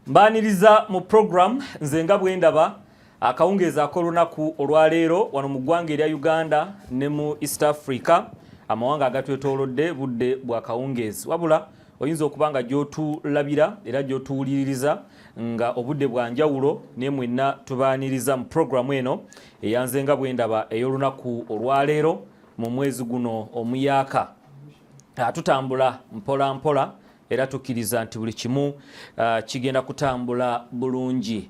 Mbaniriza mu program Nze nga Bwendaba, akawungeezi ak'olunaku olwaleero wano mu ggwanga erya Uganda ne mu East Africa, amawanga agatwetoolodde, budde bwa kawungeezi. Wabula oyinza okuba nga gy'otulabira era gy'otuwuliririza nga obudde bwa njawulo, naye mwenna tubaaniriza mu programu eno eya Nze nga Bwendaba ey'olunaku olwaleero mu mwezi guno omuyaaka. Tutambula mpola mpola era tukkiriza nti buli kimu kigenda kutambula bulungi.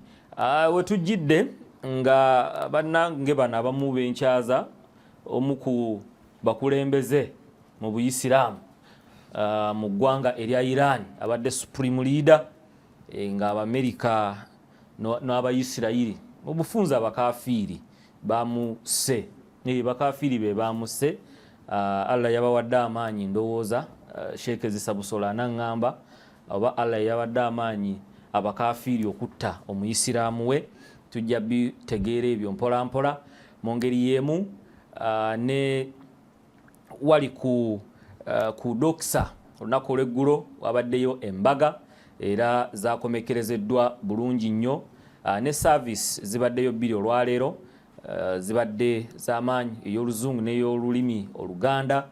Wetujjidde nga bannange bano abamu benkyaza, omu ku bakulembeze mu Buyisiraamu mu ggwanga erya Iran, abadde supreme leader, nga Abamerika n'Abayisirayiri mu bufunze abakafiiri bamuse, bakafiiri be bamuse. Allah yabawadde amaanyi, ndowooza Sheikh Zisa Busola anaŋŋamba oba Allah yabawadde amaanyi abakafiiri okutta Omuyisiraamu we. Tujja bitegeera ebyo mpola mpola. Mu ngeri y'emu ne wali ku Dokisa, olunaku olw'eggulo wabaddeyo embaga era zakomekerezeddwa bulungi nnyo. Ne service zibaddeyo bbiri olwaleero, zibadde z'amaanyi, ey'Oluzungu n'ey'olulimi Oluganda.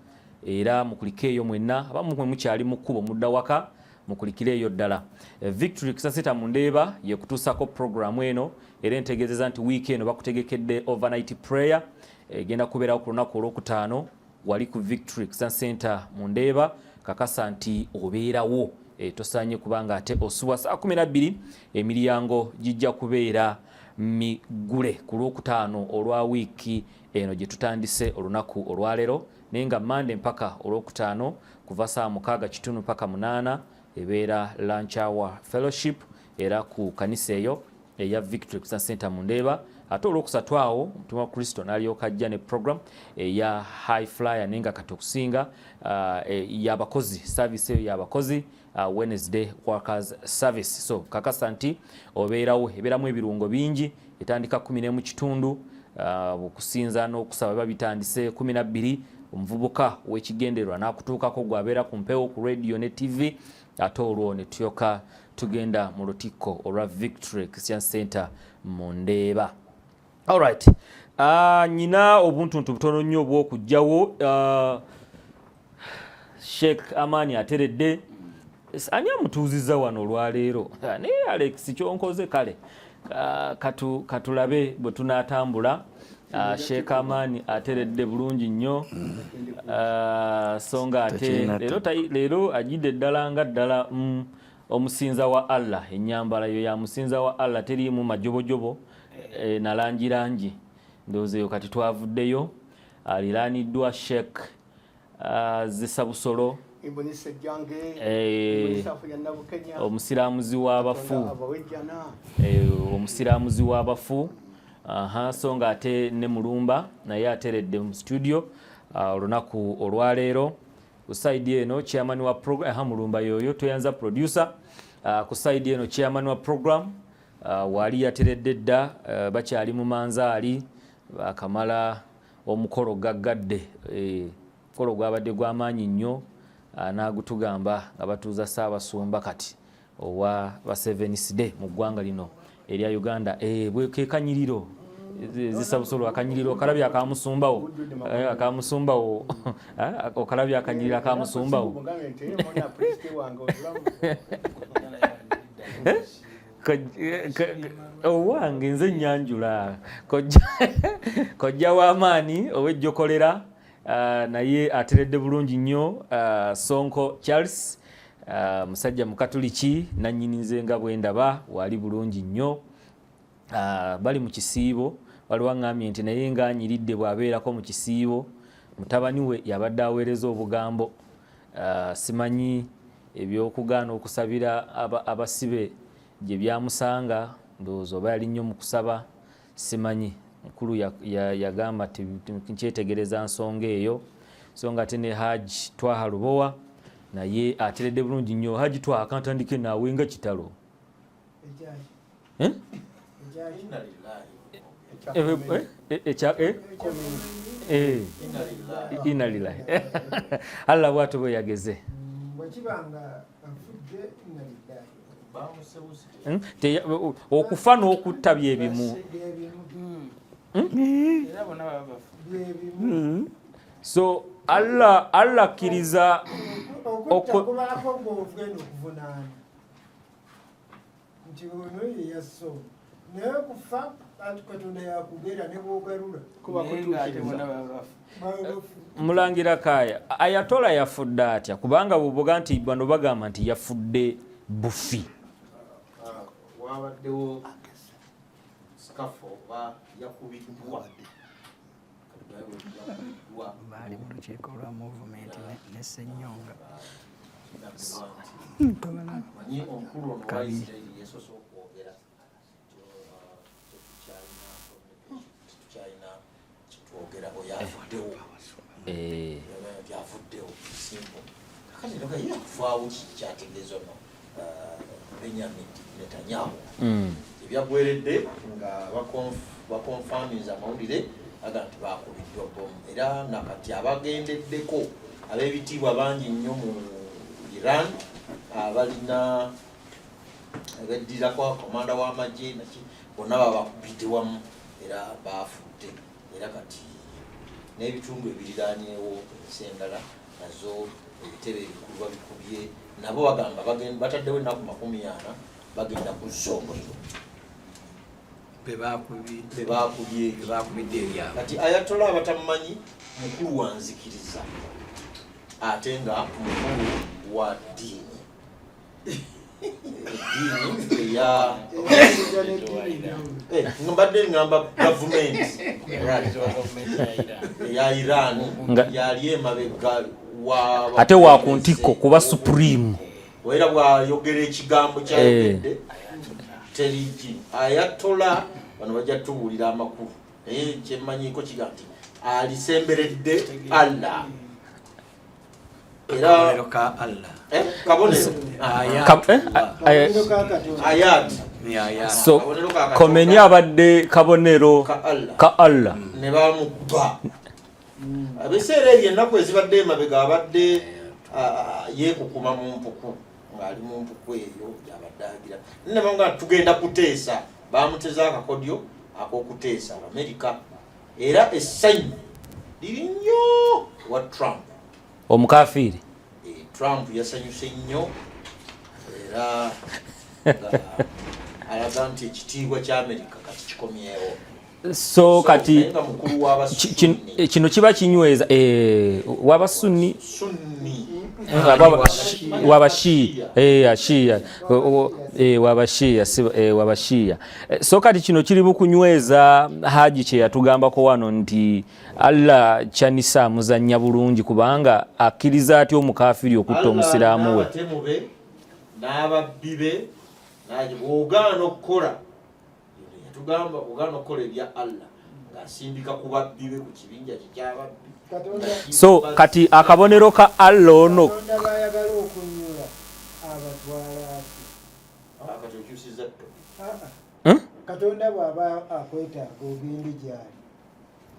Era mukulike eyo mwenna abamu mwe mukyali mu kkubo mudda waka, mukulikire eyo ddala. Victory Kisasita Mundeeba yekutuusako programu eno, era entegeezeza nti wiiki eno bakutegekedde overnight prayer egenda kubeerawo ku lunaku Olwokutaano wali ku Victory Christian Center Mundeeba. Kakasa nti obeerawo, tosaanye kubanga ate osubwa. Saa 12 emiryango gijja kubeera migule ku Lwokutaano olwa wiiki eno gye tutandise olunaku olwaleero, naye nga Mande mpaka Olwokutaano kuva saa 6:15 mpaka 8 ebeera lunch hour fellowship, era ku kanisa eyo eya Victory Christian Center Mundeeba. Ate Olwokusatu awo omutume wa Kristo n'alyoka ajja ne program eya High Flyer, naye nga kati okusinga yabakozi, service eyo yabakozi, Wednesday workers service. So kakasa nti obeerawo, ebeeramu ebirungo bingi. Etandika 11:15, okusinza n'okusaba biba bitandise 12. Omuvubuka w'ekigendererwa n'akutuukako gwabeera ku mpewo ku radio ne TV, ate olwo ne tuyoka tugenda mu lutikko olwa Victory Christian Center Mundeeba. Alright, nyina obuntuntu butono nnyo obw'okugjawo. Sheikh Amani ateredde, ani amutuuzizza wano olwaleero? Naye Alex, kyonkoze kale. Katulabe bwe tunaatambula. Sheikh Amani ateredde bulungi nnyo. So nga ate leero ajidde ddala nga ddala omusinza wa Allah. Ennyambala yo ya musinza wa Allah, teriimu majobojobo na langi langi. Ndowooza eyo kati twavuddeyo. Aliraaniddwa Sheikh Zisa Busolo, omusiraamuzi w'abafu, omusiraamuzi w'abafu. Aha, so nga ate ne Mulumba naye ateredde mu studio olunaku olwaleero. Ku side eno chairman wa program, aha, Mulumba yoyo toyanza producer. Ku side eno chairman wa program wali yateredde dda. Bakyali mu manzaali, bakamala omukolo gaggadde. Omukolo gwabadde gw'amaanyi nnyo, n'agutugamba nga batuuza Ssaabasumba kati owa ba Seventh Day mu ggwanga lino erya Uganda. Bwekekanyiriro zisabusolo, akanyiriro okalabye akamusumbawo, akamusumbawo okalabye, akanyiriro akamusumbawo. Owange nze nyanjula kojja w'amaanyi ow'ejjokolera, naye ateredde bulungi nnyo, Sonko Charles, musajja Mukatuliki, nannyini Nze nga Bwendaba, wali bulungi nnyo. Bali mu kisiibo. Waliwo aŋŋambye nti naye ng'anyiridde bw'abeerako mu kisiibo, mutabani we yabadde aweereza obugambo. Simanyi ebyokugaana okusabira abasibe gye byamusanga, ndowooza oba yali nnyo mu kusaba, simanyi. Mukulu yagamba nkyetegereza nsonga eyo. So nga ate ne Haji Twaha Lubowa naye ateredde bulungi nnyo. Haji Twaha, kantandike naawe nga kitalo. Eh? Eh, inalilahi, Allah bwatyo bwe yageze. Bwekibanga afudde, inna lillahi. Hmm? Okufa n'okutta bye bimu. Hmm? So Allah Allah akkiriza okubaako ng'ogenda okuvunaana nti ono ye yasse ono, naye okufa Katonda yakugera ne bwogalula. Mulangira Kaaya, Ayatola yafudde atya? Kubanga bwoboga nti bano bagamba nti yafudde bufi. Ah, wabaddewo sikafo oba yakubiddwa. Baali mu lukiiko lwa movement ne Ssenyonga. Manyi omukulu ono wa Isiraeri yasoose okwogera, tetukyalina kyetwogerako, yavuddewo. Eh. Yavuddewo simple. Kakati noga ye akufaawo kiki kyategeeza ono Benjamin Netanyahu? Ebyaggweredde nga bakonfaminze amawulire aga nti bakubiddwa bomu, era nakati abagendeddeko ab'ebitiibwa bangi nnyo mu Iran, abalina abeddirako komanda w'amagye naki, bonna babakubidde wamu era bafudde. Era kati n'ebitundu ebiriraanyewo, ensi endala nazo ebitebe ebikulu babikubye. Nabo bagamba bataddewo ennaku 40, bagenda kuzza omuliro. Be Bebakubye. Bakubidde ebyabwe. Kati Ayatola, abatamumanyi, mukulu wa nzikiriza ate nga mukulu wa ddiini, eddiini eya Eh, mbadde ngamba gavumenti eya Iran yali emabega wa Ate wa ku ntikko kuba supreme. Era bwayogera ekigambo kyayogedde terigi. Ayatola bano bajja tubuulira amakulu, naye kyemmanyiko kiga nti alisemberedde Allah era Akabonero ka Allah. Eh, kabonero. Ayat. Ayat. Ni ayat. So Kabonero ka Katonda. Khomeini abadde kabonero ka Allah. Ka Allah. Ne bamukuba ebiseera ebyo, ennaku ezibadde emabega abadde yeekukuma mu mpuku, ng'ali mu mpuku eyo gyabadde agira nebanga tugenda kuteesa. Bamuteze akakodyo ak'okuteesa Abamerika, era essanyu liri nnyo wa Trump. Omukafiiri. Eh, Trump yasanyuse nnyo era nga alaga nti ekitiibwa kya Amerika kati kikomyewo. So kati naye nga mukulu w'Abasunni. Kino kiba kinyweza w'Abasunni. Sunni. Wabashiya, Ashiya, wabashiya, wabashiya. So kati kino kiri bukunyweza Haji kye yatugambako wano nti Allah kyanisa amuzannya bulungi, kubanga akkiriza atya omukafiri okutta omusiraamu we? N'abatemu be n'ababbi be bw'ogaana okukola, yatugamba ogaana okukola ebya Allah, ng'asindika ku babbi be, ku kibinja kye kyababbi. Katonda. So kati akabonero ka Allah ono. Katonda bayagala okunyula abatwala ati. Kati okyusiza topic. Ah, ah. Hmm? Katonda bw'aba akwetaaga ogende gyali,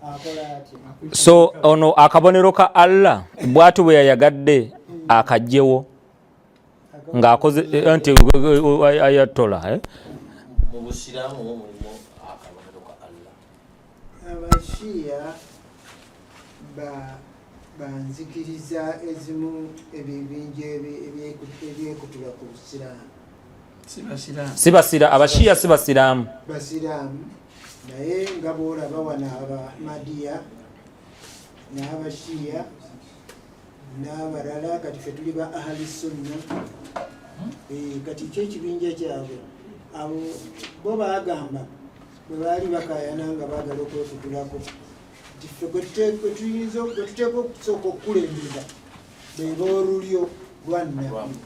akola atya? So ono akabonero ka Allah bwatu bwe yayagadde akajjewo ng'akoze nti Ayatola, eh? Mu busiraamu mu mulimu akabonero ka Allah? Abashiya banzikiriza ezimu, ebibinja ebyekutula ku busiraamu. Si basiraamu. Si basira, Abashiya si basiraamu. Basiraamu, naye nga boolaba wano Abamadiya n'Abashiya n'abalala, kati ffe tuli ba Ahali Sunna. Eh, kati kyo ekibinja kyabwe, abo bo bagamba bwe baali bakayana nga baagala okwekutulako nti ffe gwe tuteeka okusooka okukulembeza be b'olulyo lwa Nabbi.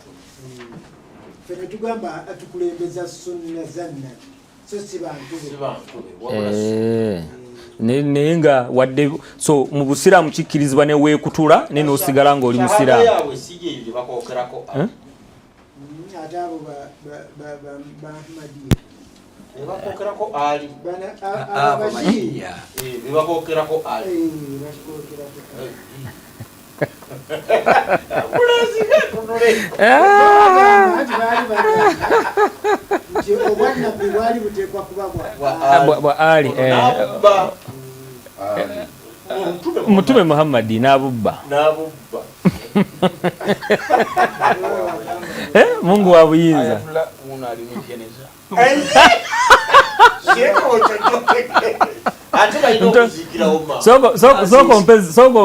Ffe ne tugamba tukulembeza sunna za Nabbi, so si bantu be. Si bantu be wabula. Eh, naye nga wadde so mu busiraamu kikkirizibwa ne weekutula naye n'osigala ng'oli Shahada musiraamu. yaabwe si gyeyo gye bakookerako. Eh? Ate abo ba Ahmadiya. Bebakookerako Ali. Abo Abashiya. Bashiya. Eh, bebakookerako Ali. Bakikokerako. Bwa Ali Mutume Muhammadi n'abubba. Mungu wa buyinza. Soko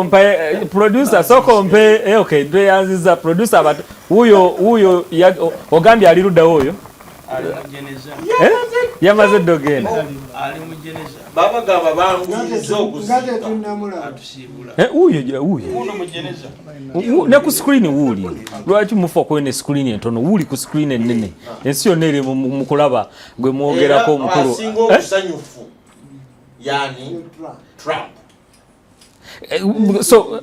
mpe producer, soko mpe okay, tweyanziza producer but huyo ogambye ali ludda oyo. Yamaze dogenda. Ali mujeneza. Baba gaba banguyiza okuziika. Uyo uyo. Uno mujeneza. Ne ku screen wuli. Lwaki mufa kwene screen entono wuli ku screen ennene. Ensi yonna eri mu kulaba gwe mwogerako omukulu. Asinga okusanyufu. Yani Trump. So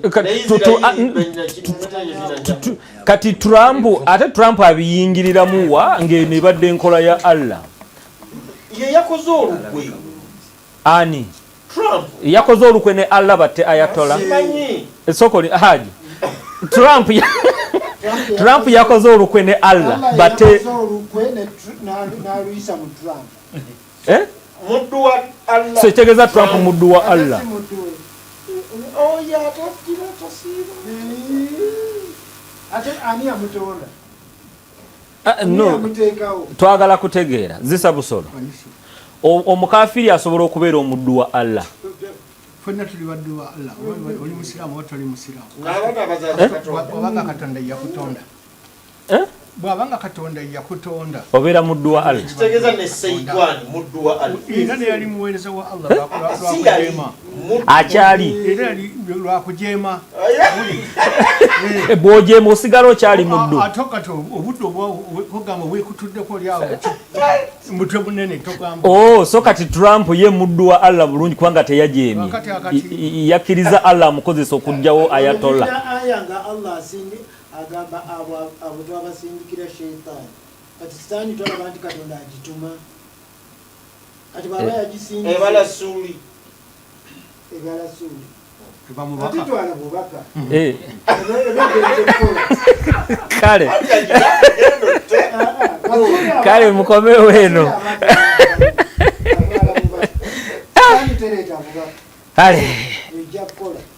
kati Trump ate Trump abiyingiriramu wa ng'eno ebadde enkola ya Allah. Ye yakoze olukwe. Ani? Trump. Yakoze olukwe ne Allah batte Ayatollah. Simanyi. Sokoli Haji. Trump yakoze olukwe ne Allah batte yakoze olukwe ne n'aluyisa mu Trump. Muddu wa Allah. So kitegeeza Trump muddu wa Allah. Oyo atagira tasiiba. Ate ani yamutonda? No. Twagala kutegeera zisa busolo. Omukafiri asobola okubeera omuddu wa Allah. Ffenna tuli baddu ba Allah. Oli musiraamu oba toli musiraamu. Bw'abanga Katonda yakutonda. Bw'abanga Katonda yakutonda. Obeera muddu wa Allah. Kitegeeza ne Seitwani muddu wa Allah. Era ne yali muweereza wa Allah lwakujeema. Akyali. Era yali lwakujeema. Bw'ojeema osigala okyali muddu. Ate kati obudde obwogamba weekutuddeko oli awo mutwe bunene togamba. Oh, so kati Trump ye muddu wa Allah bulungi kubanga teyajeemye. Yakkiriza Allah amukozesa okuggyawo Ayatollah. Aya nga Allah asindi agamba abo twabasindikira sheitaani. Kati sitaani tolaba nti Katonda agituma. Kati bw'aba yagisindise. Ebalasuuli. Ebalasuuli. Atitwala bubaka. Kale. Kale mukomewo eno. Kale.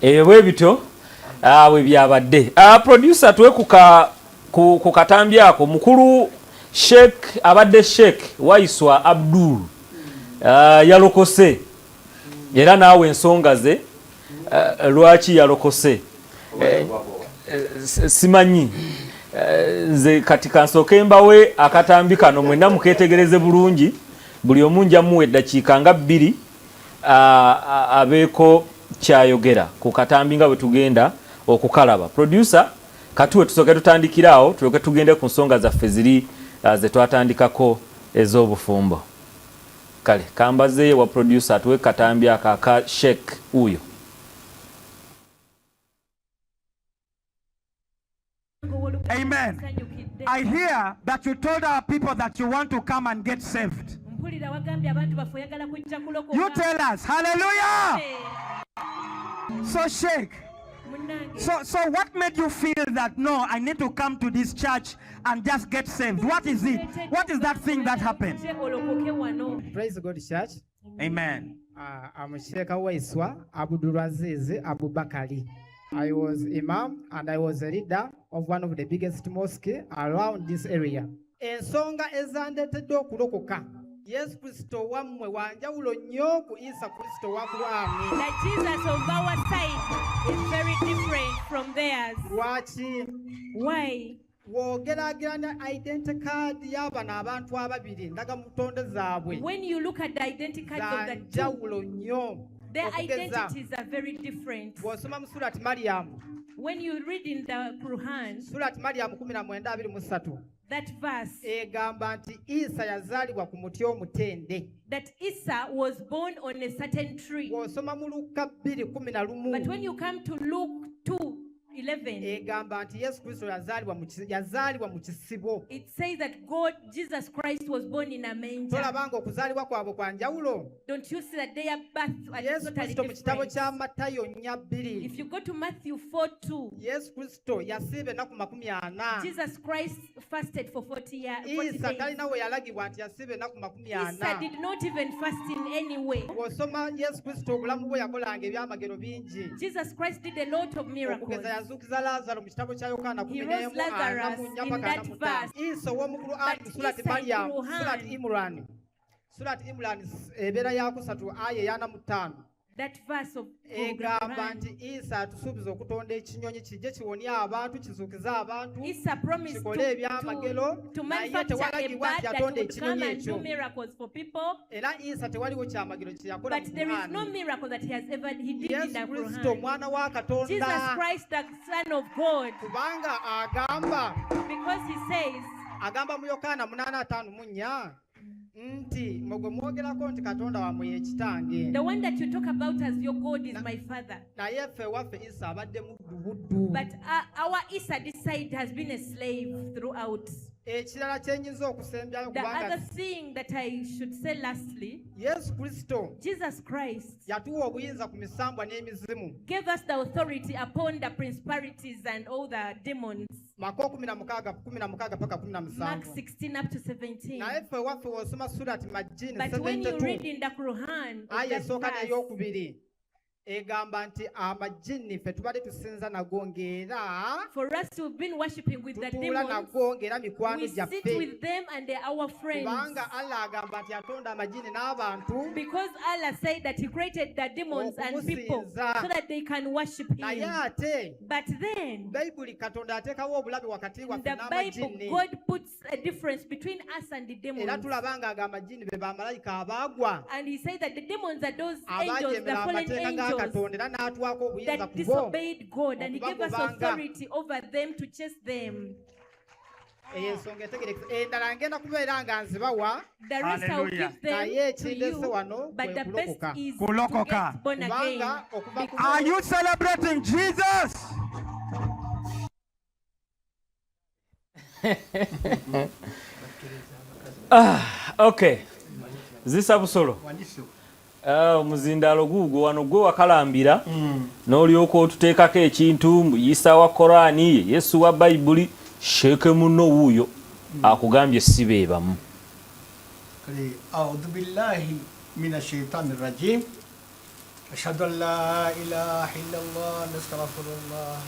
Ebyo bityo bwe byabadde. Producer tuwe ku katambi ako mukulu Sheikh abadde Sheikh Waiswa Abdul yalokose era naawe ensonga ze lwaki yalokose simanyi. Nze kati kansooke mbawe akatambi kano mwenna mukeetegereze bulungi buli omu nja muwa eddakiika nga 2 abeeko kyayogera ku katambi nga bwe tugenda okukalaba. Producer katuwe tusooke tutandikire awo tulyoke tugende ku nsonga zaffe ziri ze twatandikako ez'obufumbo. Kale kambazeeyo wa producer atuwe katambi ako aka Sheikh uyo. Amen. I hear that you told our people that you want to come and get saved. You tell us. Hallelujah. So Sheikh, so what made you feel that no, I need to come to this church and just get saved? What is it? What is that thing that happened? Praise God, church. Amen. I'm Sheikh Waiswa Abdulaziz Abubakari. I was imam and I was a leader of one of the biggest mosques around this area. Ensonga ezandetedde okulokoka. Yesu Kristo wammwe wa njawulo nnyo ku Isa Kristo wa Kuraani. The Jesus of our side is very different from theirs. Lwaki? Why? Bw'ogeraageranya identity card y'abano abantu ababiri ndagamutonde zaabwe. When you look at the identity cards of the two, njawulo nnyo. Their identities are very different. Bw'osoma mu Surat Mariam. When you read in the Quran, Surat Mariam 19:23. That verse, egamba nti Isa yazaalibwa ku muti omutende. That Isa was born on a certain tree. Bw'osoma mu Luka 2:11. But when you come to Luke 2:11, 11, Egamba nti Yesu Kristo yazaalibwa mu ki- yazaalibwa mu kisibo. It says that God, Jesus Christ, was born in a manger. Tolaba nga okuzaalibwa kwabwe kwa njawulo? Don't you see that their birth are Yesu totally Kristo mu kitabo different? kya Matayo 4:2, If you go to Matthew 4:2, Yesu Kristo yasiiba ennaku 40. Jesus Christ fasted for 40 years. 40 Isa days. talina we yalagibwa nti yasiiba ennaku makumi Isa ana. did not even fast in any way. Bw'osoma Yesu Kristo obulamu bwe yakolanga ebyamagero bingi. Jesus Christ did a lot of miracles. Okugeza yazuukiza Laazaalo mu kitabo kya Yokaana He kumi rose n'emu ana Lazarus mu nnya in paka ana that mu ttaano. verse. Isa ow'omukulu ali mu But Surati Isa in Mariam, Quran- Surati Imran. Surati Imran ebeera yakusatu aya ey'ana mu ttaano. That verse of the Egamba Quran. nti Isa atusuubiza okutonda ekinyonyi kijje kiwonye abantu kizuukize abantu Isa promised kikole ebyamagero to naye manufacture a tewalagibwa bird nti that yatonda would come ekinyonyi and do ekyo. miracles for people. Era Isa tewaliwo kyamagero kye yakola mu But there is no Kuraani. miracle that he has ever he did in Yesu the Kristo Quran. omwana wa Jesus Katonda Christ, the Son of God, kubanga agamba because he says agamba mu Yokaana 8:54 nti mwe gwe mwogerako nti Katonda wammwe ye kitange the one that you talk about as your God is my father. Naye ffe waffe Isa abadde muddu buddu. But our Isa this side has been a slave throughout. Ekirala kye nnyinza okusembyayo The kubanga other thing that I should say lastly, Yesu Kristo Jesus Christ yatuwa obuyinza ku misambwa n'emizimu. Gave us the authority upon the principalities and all the demons. Mako 16 16 paka Mark 17. 16 up to 17. Naye ffe waffe w'osoma Surati Majini But when you read 72 in the Quran, of aya that esooka verse, n'eyokubiri egamba nti amajini ffe tubadde tusinza nago ng'era for us who've been worshipping with the tutuula demons, nago ng'era mikwano we sit gyaffe with them and they're our friends. Kubanga Allah agamba nti yatonda amajini n'abantu Because Allah said that He created the demons and people okumusinza. So that they can worship Naye Him. Ate But then, Bayibuli Katonda ateekawo obulabe wakati in waffe the Bible, n'amajini. God puts a difference between us and the Era demons. tulaba nga amajini be bamalayika abaagwa And He said that the demons are those angels, the abaajemera fallen amateeka ga angels Katonda era n'atuwako obuyinza that ku bo disobeyed God, and He gave us okubagobanga. Authority over them to chase them. Eyo ensonga etegerekesa endala ngenda kubeera nga nzibawa The rest I will Hallelujah. give them naye to ekindeese you, wano but kwe the best kulokoka. is to Kulokoka. get born again. Kubanga okuva ku Are you celebrating Jesus? Okay, zisa busolo. Wandiso. Ah, omuzindaalo guugwo wano gwe wakalambira n'olyoka otuteekako ekintu mbu Isa wa Koraani ye Yesu wa Bayibuli. Sheeke munno wuuyo akugambye si be bamu. Kale, أعوذ بالله من الشيطان الرجيم أشهد أن لا إله إلا الله نستغفر الله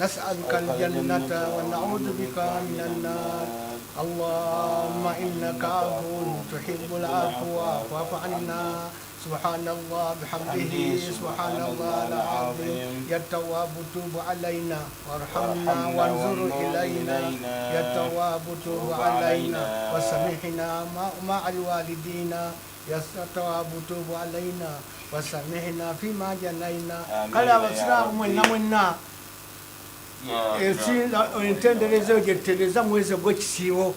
نسألك الجنة ونعوذ بك من النار اللهم إنك عفو تحب العفو فاعف عنا سبحان الله بحمده سبحان الله العظيم يا تواب تب علينا وارحمنا وانظر إلينا يا تواب تب علينا وسامحنا مع الوالدين يا تواب تب علينا وسامحنا فيما جنينا. Kale abasiraamu mwenna mwenna entenderezo gyetutereeza mwezi ogw'ekisiibo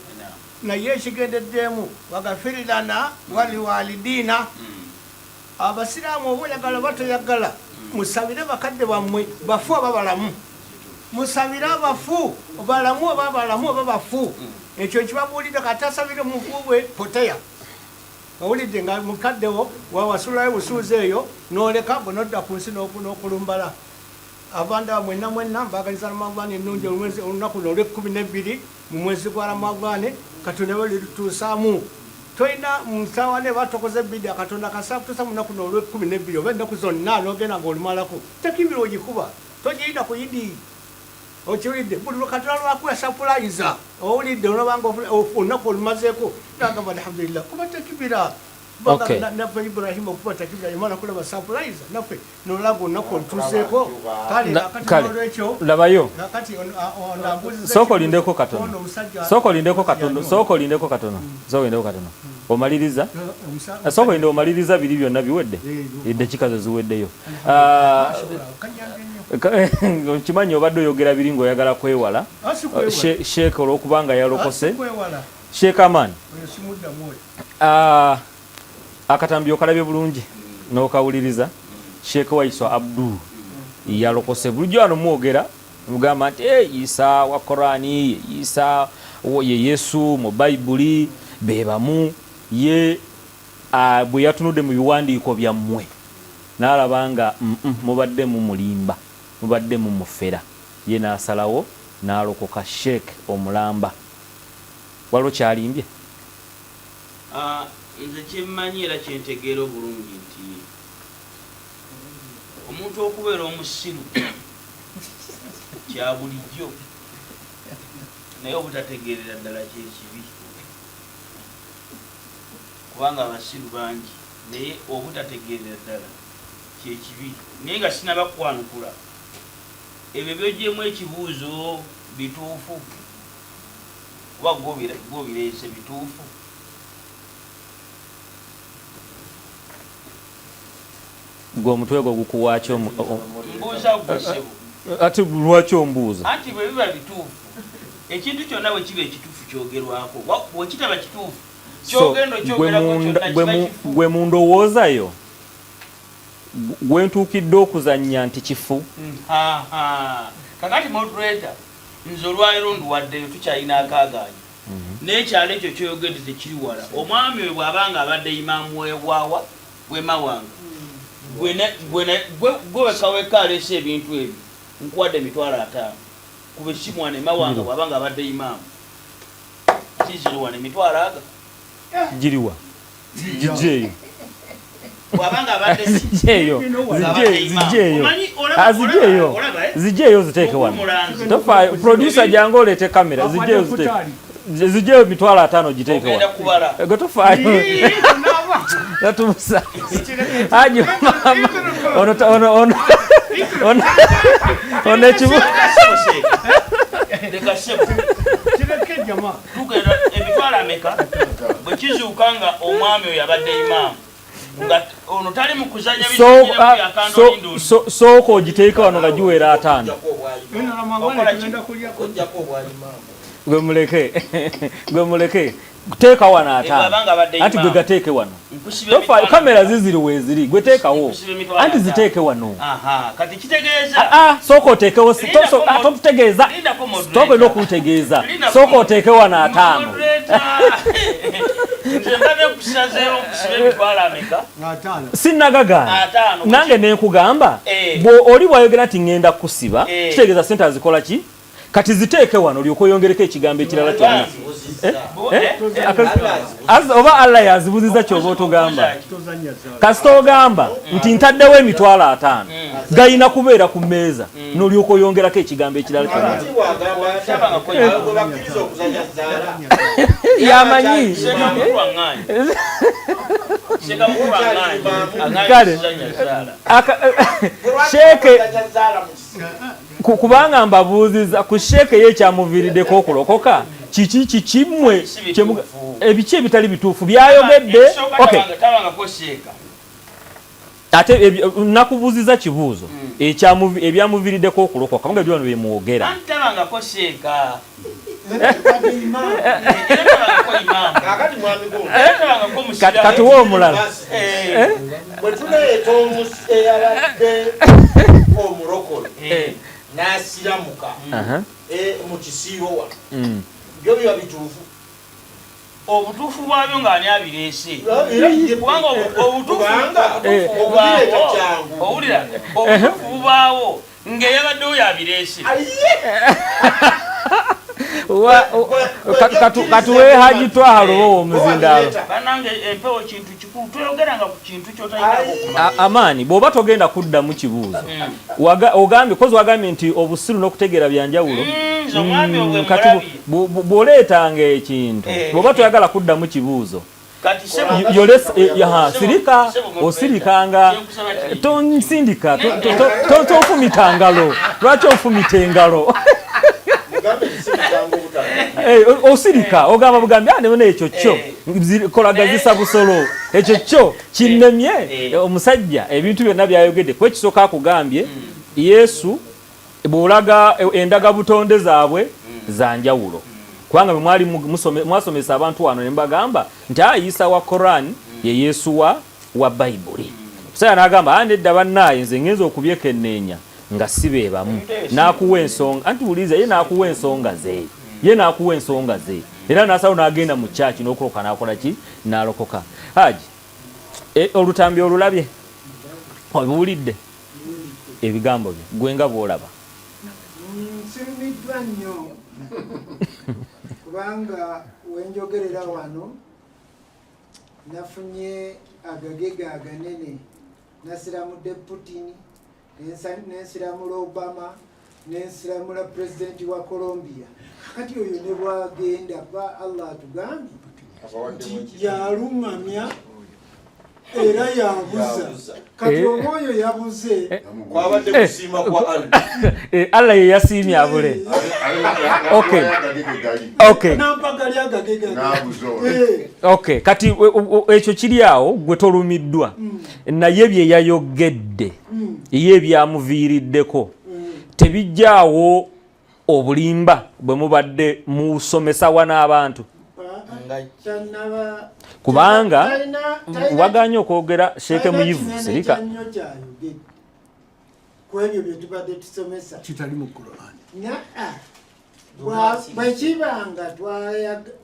naye ekigendeddemu wagafirirana waliwalidiina abasiraamu oba oyagala oba toyagala musabire bakadde bammwe bafu oba balamu musabire abafu balamu oba balamu oba bafu ekyo nkibabuulidde kati asabire mufu bwe poteya owulidde nga mukaddewo wawasulayo busuuzi eyo n'oleka bwe nodda ku nsi n'okulumbala abanda mwenna mwenna mbagaliza Ramadhani ennungi olunaku luno olwekumi nebbiri mu mwezi gwa Ramadhani Katonda balituusaamu tolina musawa ne batokoze bidya Katonda kasakutuusa mu lunaku luno olwekumi nebbiri oba ennaku zonna n'ogenda ng'olumalako tekibira ogikuba togiyina ku Idi okiwulidde buli Katonda lwakuwa surprise owulidde olabanga olunaku olumazeeko nagamba alhamdulillah kuba tekibira. Naffe Ibrahimu okuba takibira yamala kulaba surprise naffe nolaga olunaku olutuuseeko kale kakati nolwekyo Labayo. Kakati ono abuuziza Sooka olindeko katono. Ono omusajja Sooka olindeko katono, sooka olindeko katono, sooka olindeko katono, omaliriza. Sooka olinde omaliriza biri byonna biwedde. Eddakiika zo ziweddeyo. Ah, okimanyi obadde oyogera biri ng'oyagala kwewala. Ah, si kwewala. Sheeka olw'okubanga yalokose. Kwewala. Sheeka Aman. Oyo simuddamu oyo. Ah, akatambi okalabye bulungi n'okawuliriza. Sheeka Waiswa Abdul yalokose. Bulijjo wano mwogera Mugamba nti hey, Isa wa Korani, Isa ye Yesu mu Bayibuli be bamu. Ye bwe yatunudde mu biwandiiko byammwe n'alaba nga mubadde mumulimba, mubadde mumufera, ye n'asalawo n'alokoka. Sheikh omulamba waliwo kyalimbye? Nze kyemmanyi era kyentegeera obulungi nti omuntu okubeera omusiru kya bulijjo, naye obutategeerera ddala kyekibi, kubanga abasiru bangi, naye obutategeerera ddala kyekibi. Naye nga sinaba kukwanukula, ebyo by'ogyemu ekibuuzo bituufu kuba gwobireese bituufu? Gwe omutwe gwo gukuwaaki? Mbuuza gwe ssebo. Ate lwaki ombuuza? Anti bwe biba bituufu, ekintu kyonna bwe kiba ekituufu kyogerwako, bwe kitaba kituufu kyogenda okyogerako kyonna kiba kifu. Gwe mu ndowooza yo gwe ntuukidde okuzannya nti kifu. Kakati moderator, nze olwaleero nduwaddeyo, tukyalina akaagaanya n'ekyalo ekyo kyoyogedde tekiri wala. Omwami oyo bw'aba nga abadde imaamu w'ebwawa bw'emawanga, gwe wekka wekka aleese ebintu ebyo, nkuwadde 50,000 kuba essimu wano emawanga bw'aba nga abadde imaamu kiziro wano emitwalo aga giriwa? Gijjeeyo. Bw'aba nga abadde Zijjeeyo, zijjeeyo, zijjeeyo, zijjeeyo, ziteeke wano. Tofaayo, producer, jangu oleete kamera. Zijjeeyo, ziteeke, zijjeeyo 50,000 giteeke wano. Gwe tofaayo. Tatumusa Haji mama ono ono ono ono ono ekibu Leka ssebo. Tugenda emitwalo ameka bwe kizuuka nga omwami oyo abadde imaamu, nga ono tali mu kuzanya? Sooka ogiteeke wano nga giwera 50. Gwe muleke, gwe muleke, teeka wano 50. Anti gwe gateeke wano, kamera ziziri weeziri, gwe teekawo. Anti ziteeke wano. Kati kitegeeza ah, ah, sooka oteekewo, totutegeeza, sooka olina okuntegeeza, sooka oteeke wano 50. Nze mbadde nkusazeewo nkusiba emitwalo ameka? Sinnagagaana nange nenkugamba eh. Oli bwayogera nti ŋŋenda kusiba, eh. kitegeeza sente azikola ki? Kati ziteeke wano olyoka oyongereko ekigambo ekirala kyonna. Eh? Eh? Oba Allah yazibuziza kyoba otugamba, kasita ogamba nti ntaddewo 50,000, gayina kubeera ku mmeeza, nolyoka oyongerako ekigambo ekirala kyonna. Yamanyi. Kale sheeke, kubanga mbabuuziza ku sheeke, ye ekyamuviiriddeko okulokoka kiki? Kikimmwe ebiki ebitali bituufu byayogedde? Ate nakubuuziza kibuuzo, ebyamuviiriddeko okulokoka, kubanga byano byemwogera. Tabangako seeka. Katuwa omulala. Bwe tuleeta eyabadde omulokole n'asiramuka mu kisiibo wano, byo biba bituufu? Obutuufu bwabyo ng'ani abireese? Kubanga obutuufu bubaawo, owulira, obutuufu bubaawo ng'eyabaddewo yabireese. Katuwe Haji Twaha Lubowa omuzindaalo. Banange, empewo kintu kikulu, toyogeranga ku kintu kyotalinako. Amaani, bw'oba togenda kuddamu kibuuzo, ogambye kozi wagambye nti obusiru n'okutegeera byanjawulo. Kati bw'oleetanga ekintu, bw'oba toyagala kuddamu kibuuzo, sirika, osirikanga, tonsindika, tonfumita ngalo. Lwaki onfumita engalo? Osirika, ogamba bugambi anebona ekyo kyo kolagazisa busolo, ekyo kyo kinnemye. Omusajja ebintu byonna byayogedde, kuba ekisooka akugambye Yesu bw'olaga endaga butonde zaabwe za njawulo, kubanga bwe mwali mwasomesa abantu wano ne mbagamba nti Isa wa Koran ye Yesu wa Bayibuli, omusajja n'agamba, a nedda bannaaye, nze ngenza okubyekenneenya. Nga si be bamu n'akuwa ensonga anti wuliza ye n'akuwa ensonga ze ye n'akuwa ensonga ze era n'asalawo n'agenda mu kyaki n'okulokoka n'akola ki n'alokoka. Haji e, olutambi olulabye obiwulidde ebigambo bye gwe nga bw'olaba. Nsirumiddwa nnyo kubanga wenjogerera wano nafunye agagega aganene nasiramudde Putin nensiramula Obama nensiramula pulezidenti wa Colombia kakati oyo ne bwagenda ba Allah atugambye nti yaluŋŋamya era yabuza kati eh. oba oyo yabuze eh. kwabadde eh. kusiima kwa Allah Allah ye yasiimye abule okay kati ekyo kiri awo gwe tolumiddwa mm. Naye bye yayogedde mm. ye byamuviiriddeko mm. Tebijjaawo obulimba bwe mubadde musomesa wano abantu kubanga waganye okwogera sheeke muyivu sirika kwebyo byetubadde tusomesa kitali mu Qur'an bwekibanga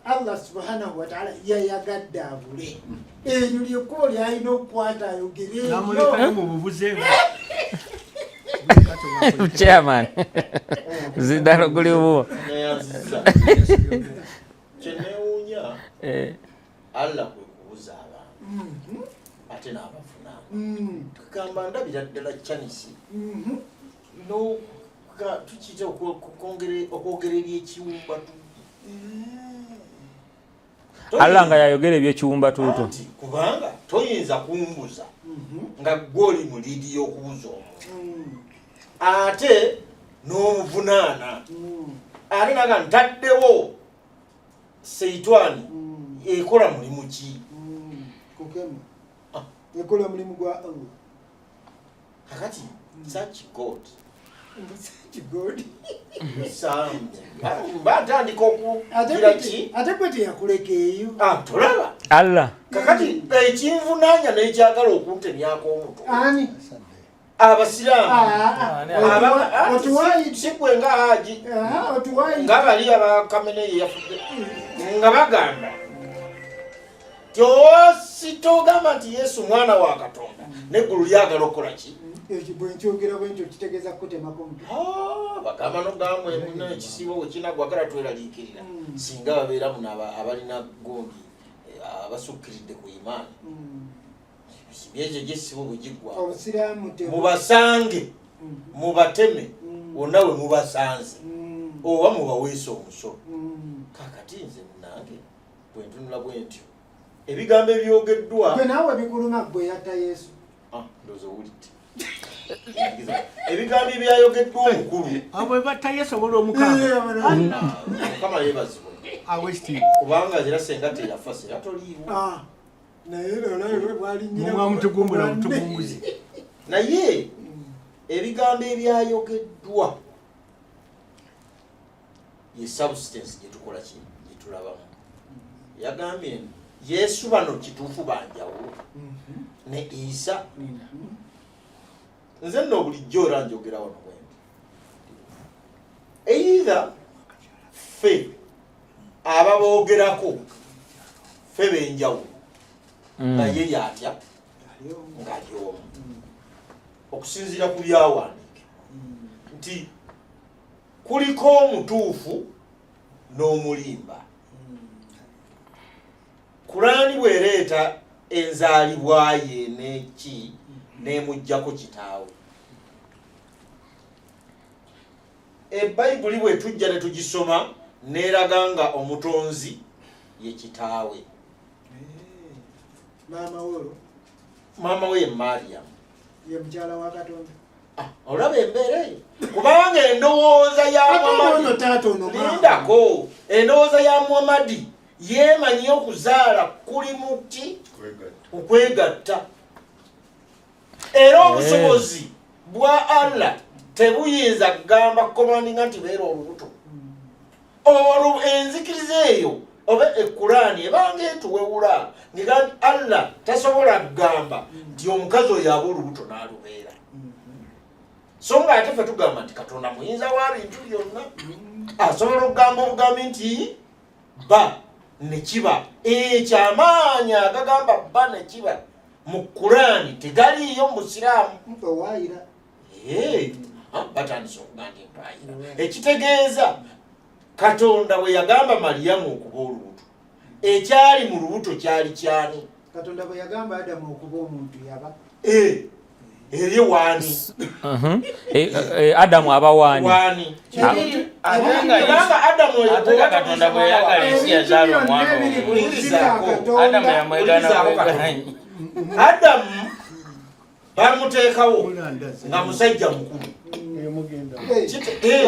Allah subhanahu wataala yayagadde abule eryo lyekkubo lyalina okukwata ayogere Chairman zidalo guliwo kyenewuunya eh. Allah kwe kubuza abantu mm-hmm. ate n'abafuna mm. tugamba ndabira ddala chanisi mm-hmm. Tukiyita okwogera ebyekiwumbatu eh. Allah nga yayogera ebyekiwumbatuutu kubanga toyinza kumbuza mm-hmm. nga gwe oli mu liidi y'okubuza omuntu mm. ate n'omuvunaana mm. ate naga ntaddewo seitwani mm. ekola mulimu ki kukema ah. ekola mulimu gwa Allah kakati such god such god batandika okugira ki ate gwe teyakuleka eyo ah, tolaba Allah kakati ekinvunanya nekyagala okuntemyako omutwe ani abasiraamu ah, ah, sigwe nga haji nga bali abakameneyo yafudde nga bagamba Togamba nti Yesu mwana wa Katonda neggulu lyagala okukola ki? Ekyo bwe nkyogera bwe ntyo kitegeeza kukutemako mutwe. Ah, bagamba nogamba emuna ekisiibo bwe kinagwa gala tweraliikirira hmm. singa babeera muno abalina gundi eh, abasukkiridde ku imaani hmm. byekyo gyesibo bwe giggwa mubasange hmm. mubateme wonna we mubasanze oba mubaweesa omusolo kakati nze munange bwentunula bwentyo ebigambo ebyogeddwa gwe naawe bikuluma gwe yatta yesu ah, ndowooza owulidde ebigambo ebyayogeddwa omukulu abo batta yesu olwomukama mukama yebazibwe kubanga era senga teyafa sera toliiwo ah, naye olwalinyiramutugumbula butugumbuzi naye ebigambo ebyayogeddwa ye substance gyetukola ki gyetulabamu yagambye yesu bano kituufu banjawulo mhm. ne isa mhm. nze nno bulijjo era njogera wano bwendi either ffe ababoogerako ffe benjawulo mm. naye yatya ngali omu mm. okusinziira ku byawandiike mm. nti Kuliko omutuufu n'omulimba. Kulaani bw'ereeta enzaalibwa ye n'eki n'emuggyako kitaawe. Ebayibuli bwe tujja ne tugisoma n'eraga nga omutonzi ye kitaawe. Maama we Maama we ye Mariam. Ye mukyala wa Katonda. Ah, olaba embeera eyo kubanga endowooza ya lindako endowooza ya muhamadi yeemanyi okuzaala kuli muti okwegatta era eh. obusobozi bwa allah tebuyinza kugamba komandinga nti beera olubuto olwo enzikiriza eyo oba ekulaani ebanga etuwewula ngega nti allah tasobola kugamba nti omukazi oyo aba olubuto n'alubeera. So nga ate ffe tugamba nti Katonda muyinza wa bintu byonna, asobola okugamba obugambi nti ba ne kiba. Ekyo amaanyi agagamba ba ne kiba mu Kuraani tegaliiyo mu Busiraamu. Batandise okuga nti mpaayira, ekitegeeza Katonda bwe yagamba Mariyamu okuba olubuto, ekyali mu lubuto kyali kyani? Katonda bwe yagamba Adamu okuba omuntu yaba eri waani? Adamu aba waani? Waani? Kubanga Adamu Ate Katonda bwe yayagala ensi yazaala omwana omu. Adamu yamwegaana bwegaanyi. Adamu bamuteekawo nga musajja mukulu,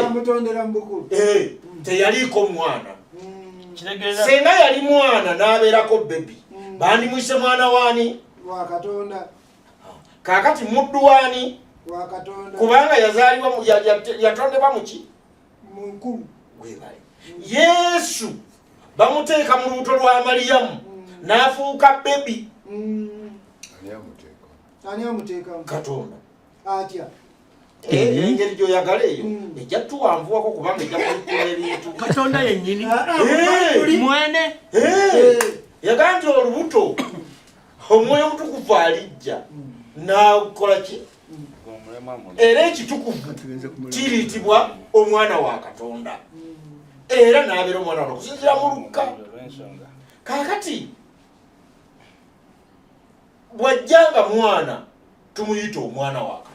bamutondera mu bukulu, teyaliiko mwana. Senga yali mwana n'abeerako baby, bandimuyise mwana waani? Wa Katonda. Kaakati muddu waani? Wa Katonda. Kubanga yazaalibwa yatondebwa muki? Mukulu. Webale. Yesu bamuteeka mu lubuto lwa Mariyamu n'afuuka baby. Ani amuteekamu? Katonda. Atya? Engeri gy'oyagala eyo ejja tuwanvuwako kubanga ejja kulikula ebintu. Katonda yennyini mwene Yagamba nti olubuto Omwoyo Omutukuvu alijja n'akola ki? Era ekitukuvu kiriyitibwa omwana wa Katonda, era n'abeera omwana wa okusinziira mu Lukka. Kaakati bw'ajja nga mwana, tumuyita omwana wa Katonda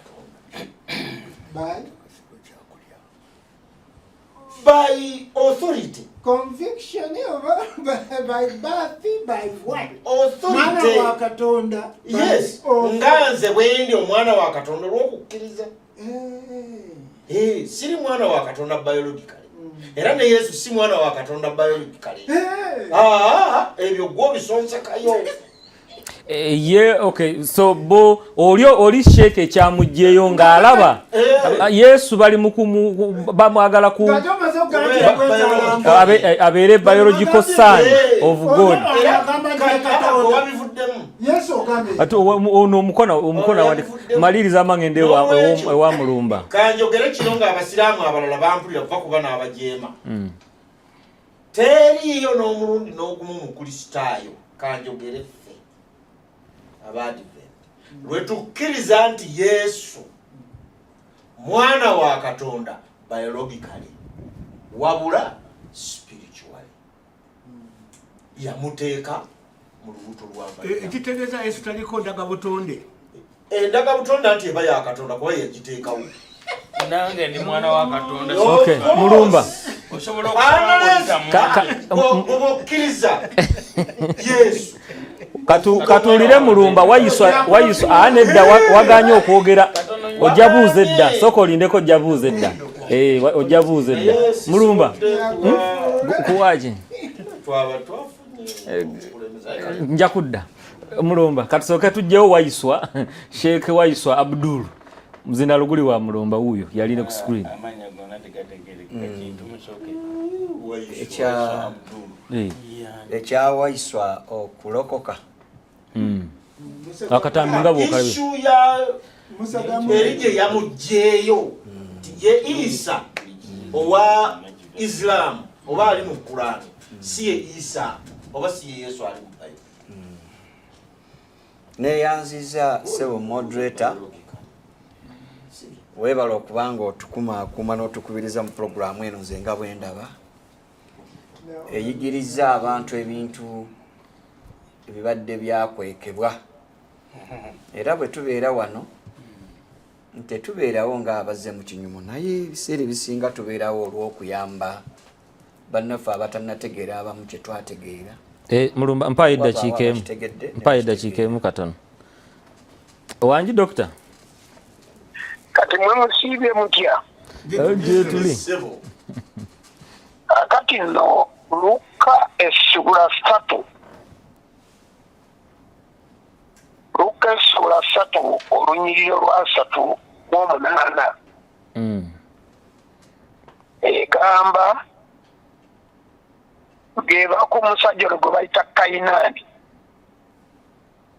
by authority, Conviction oba by birth, by what? Authority. Mwana wa Katonda. Yes, nga nze bwendi omwana wa Katonda olw'okukkiriza. Siri mwana wa Katonda biologically, era ne Yesu si mwana wa Katonda biologically. Ebyo gwe obisonsekayo. Ye okay, so bo oli oli sheeke ekyamugjeyo ng'alaba Yesu bali bamwagala ku abeere biological son of God. Ate ono omukono awandika maliriza amangende ewa Mulumba. Kanjogere kino ng'abasiraamu abalala bampulira, kuva kuba n'abajeema. Teriiyo n'omulundi n'ogumu Mukristaayo, kanjogere ffe Abadiventi lwe tukkiriza nti Yesu mwana wa Katonda biologically, wabula spiritually yamuteeka mu lubuto lwa Mariyamu. Ekitegeeza Yesu taliko ndaga butonde. Endaga butonde anti eba ya Katonda kuba yagiteekawo. Nange ndi mwana wa Katonda. Okay, Mulumba. Osobola okusaba. Okkiriza Yesu. Katuulire Mulumba. Wayiswa, wayiswa aa nedda, waganye okwogera, ojja buuza edda, sooka olindeko, ojja buuza edda. Ojja buuza edda, Mulumba. Kuwaki? Twaba twafunye Nja kudda, Mulumba. Katusooke tujjewo Wayiswa, Sheekh Wayiswa Abdul muzinda luguli wa Mulumba, wuuyo yaline ku screen. Amannya gonna tegategerekeka kintu musooke. Ekya Waiswa okulokoka. Akatambi nga bwokalabe. Issue ya eri gye yamugjeeyo nti ye Isa owa Islam oba ali mu Kurani si ye Isa oba si ye Yesu ali mu Bayibuli. Neyanziza sebo moderator, weebala okubanga otukumaakuma n'otukubiriza mu puroguramu eno. Nze nga bwe ndaba eyigiriza abantu ebintu ebibadde byakwekebwa, era bwe tubeera wano tetubeerawo ng'abazze mu kinyumu, naye ebiseera ebisinga tubeerawo olw'okuyamba bannaffe abatannategeera abamu kye twategeera. Mulumba, mpayo eddakiika emu. Abakitegedde. Mpayo eddakiika emu katono. Wangi, dokita. Kati mwe musiibye mutya? Gye tuli. Kati nno Luka essula 3, Luka essula 3 olunyiriro lwa 38 egamba ng'ebako omusajja ono gwe bayita Kayinaani.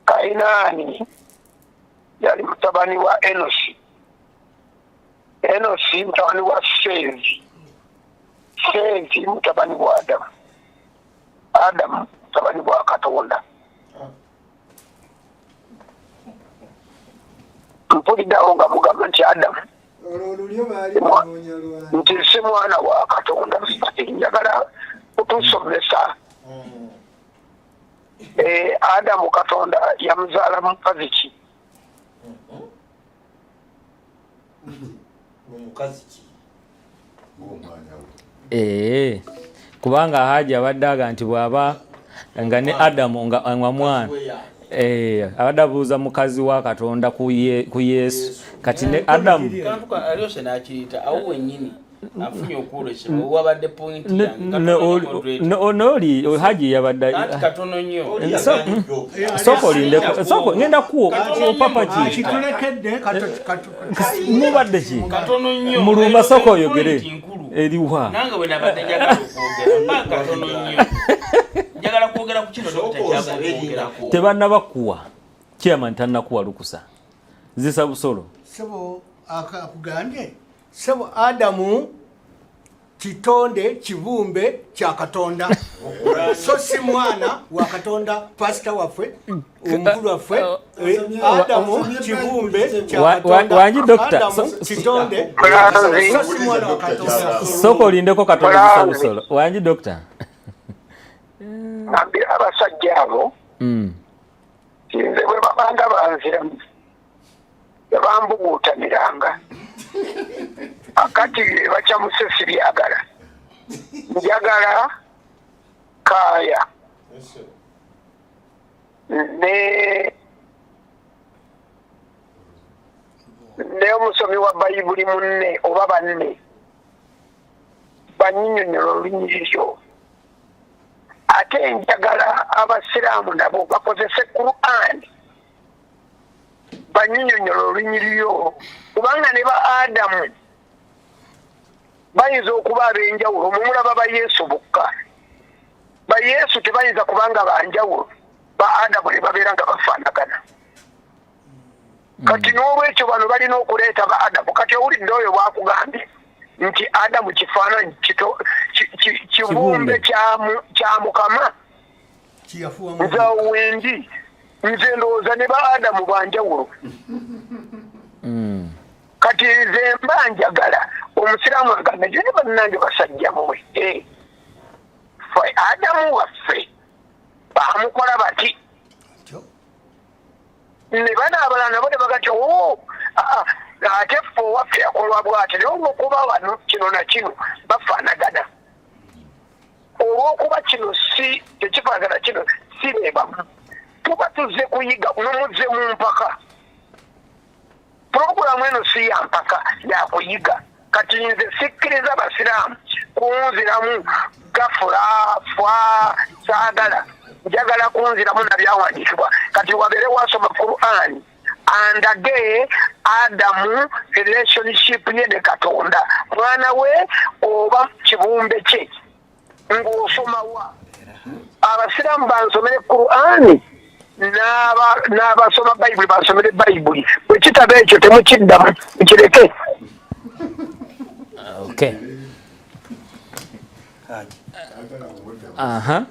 Kayinaani yali mutabani wa Enosi. Enosi mutabani wa Seezi, Seezi mutabani wa Adamu, Adamu mutabani wa Katonda. Mpuliddeawo nga mugamba nti Adamu nti si mwana wa Katonda. Njagala kutusomesa Adamu Katonda yamuzaala mukazi ki? Kubanga Haji abadde aga nti bw'aba nga ne Adamu nga mwana abadde abuuza mukazi wa Katonda ku Yesu kati ne Adamu aliyose n'akiyita awo wennyini afunye okwolesebwa wabadde point noli Haji yabadde katono nnyo. Sooka olindeko, sooka ngenda kuwo opapa ki mubadde ki mulumba, sooka oyogere eriwa nange bwe nabadde njagala okwogera mpa katono nnyo, njagala kwogera ku kino dokita kyakwogerako. Tebannabakuwa, chairman tannakuwa lukusa zisa busolo. Sebo akugambye sebo Adamu kitonde kibumbe kya Katonda, so si mwana wa Katonda. Pasita waffe omukulu waffe, Adamu kibumbe kya Katonda. Wangi dokita. Adamu kitonde, so si mwana wa Katonda. Sooka olindeko Katonda zisa busolo. Wangi dokita. Ngambira abasajja abo nze bwe babanga banziramu tebambuguutaniranga akati bakyamuse sibyagala, njagala kaaya ne omusomi wa Bayibuli munne oba banne banyinyonnyola olunyiriri. Ate njagala abasiraamu nabo bakozese Qur'an banyinyonnyola olunyiriri olwo, kubanga ne ba Adamu bayinza okuba ab'enjawulo. Mumulaba ba Yesu bokka, ba Yesu tebayinza kubanga banjawulo, ba Adamu ne babeera nga bafaanagana. Kati n'olwekyo bano balina okuleeta ba Adamu. Kati owulidde oyo bwakugambye nti Adamu kifaananyi kibumbe kya Mukama. Nze awo wendi, nze ndowooza ne ba Adamu banjawulo. Kati nze mba njagala omusiraamu agambe nti ne bannange basajja mmwe, ffe Adamu waffe bamukola bati, ne bano abalala nabo ne bagati ate ffe owaffe yakolwa bwati. Naye olwokuba wano kino na kino bafaanagana, olwokuba kino si tekifaanagana, kino si bebamu, tuba tuzze kuyiga. Nomuzze mu mpaka, puroguramu eno si ya mpaka, yakuyiga. Kati nze sikkiriza basiraamu kunziramu gafula fa saagala, njagala kunziramu nabyawandiikibwa. Kati wabeere wasoma Qur'ani andage Adamu relationship ye ne Katonda, mwana we oba kibumbe kye, ng'osoma wa? Abasiraamu bansomere Qur'ani, n'abasoma Bayibuli bansomere Bayibuli. Bwe kitaba ekyo temukiddamu, mukireke. Okay. Aha.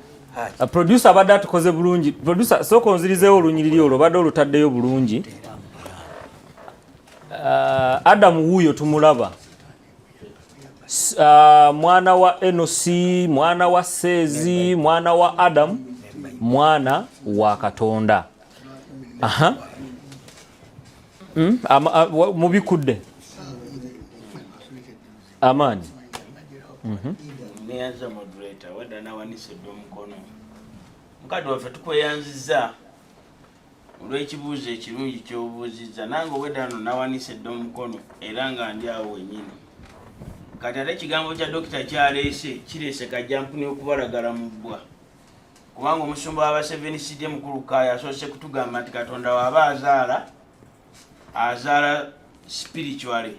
Producer abadde atukoze bulungi. Producer, sooka onzirizeewo olunyiriri olwo obadde olutaddeyo bulungi. Adamu wuuyo tumulaba, mwana wa Enosi, mwana wa Seezi, mwana wa Adamu, mwana wa Katonda. Aha. Mubikudde amaanyi. Neyanza moderator wadda nawanise dde omukono. Mukadde waffe, tukweyanziza olw'ekibuuzo ekirungi ky'obuuzizza. Nange obwedda no nawanise dde omukono era nga ndi awo wennyini. Kati ate ekigambo kya dokita kyaleese kireese kajjampuni okubalagala mu bbwa, kubanga omusumba w'abasevenisidi mukulu Kaaya asoose kutugamba nti Katonda waaba azaala, azaala spiritually,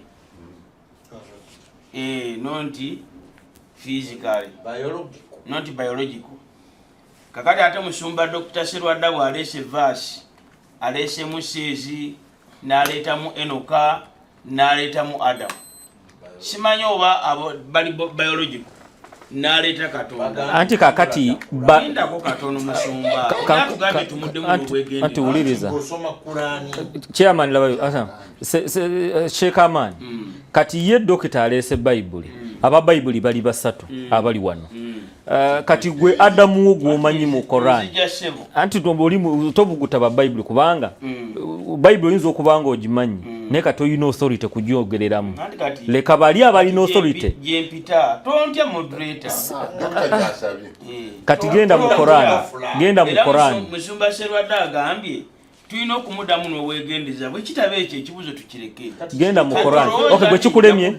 not physically, not biological. Kakati ate musumba Dr. Serwadda bw'aleese verse, aleesemu Seezi, n'aleetamu Enoka, n'aleetamu Adamu. Simanyi oba abo bali biological naleeta Katonda. Anti kakati lindako katono musumba. Tugambye tumuddemu n'obwegendereza. Anti wuliriza. Chairman labayo asa Sheikh Aman. Kati ye dokita aleese Bayibuli. Aba Bayibuli bali basatu abali wano. Kati gwe Adamu wo gw'omanyi mu Koran. Anti oli tobuguta ba Bayibuli kubanga Bayibuli oyinza okuba nga ogimanyi naye kati olina authority kugyogereramu. Leka bali abalina authority. Gyempita tontya moderator. Kati genda mu Koran. Genda mu Koran. Musumba Serwadde agambye tulina okumuddamu n'obwegendereza, bwe kitaba ekyo ekibuuzo tukireke. Genda mu Koran. Okay, gwe kikulemye.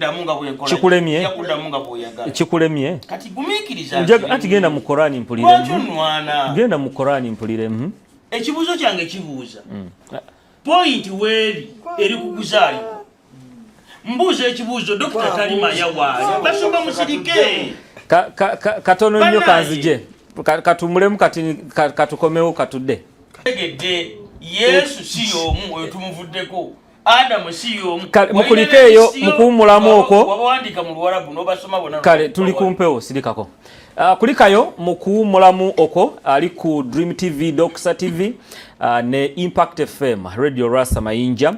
Kikulemye. Kuddamu nga bw'oyagala. Kikulemye. Kati gumiikiriza. Anti genda mu Koran mpulire. Lwaki onwana? Genda mu Koran mpulire. Ekibuuzo kyange kibuuza. Point weeri eri ku kuzaalibwa. Mbuuza ekibuuzo Dokita Talimaya waali. Basumba musirike. Katono nnyo kanzije. Katumulemu kati katukomewo katudde. Tegedde Yesu si y'omu oyo tumuvuddeko. Adamu si y'omu. Mukulikeeyo mukuwummulamu okwo. Wabawandiika mu Luwarabu n'obasoma bonna. Kale tuli ku mpewo sirikako. Kulikayo mu kuwummulamu okwo ali ku Dream TV, Doxa TV ne Impact FM Radio Rasa Mayinja.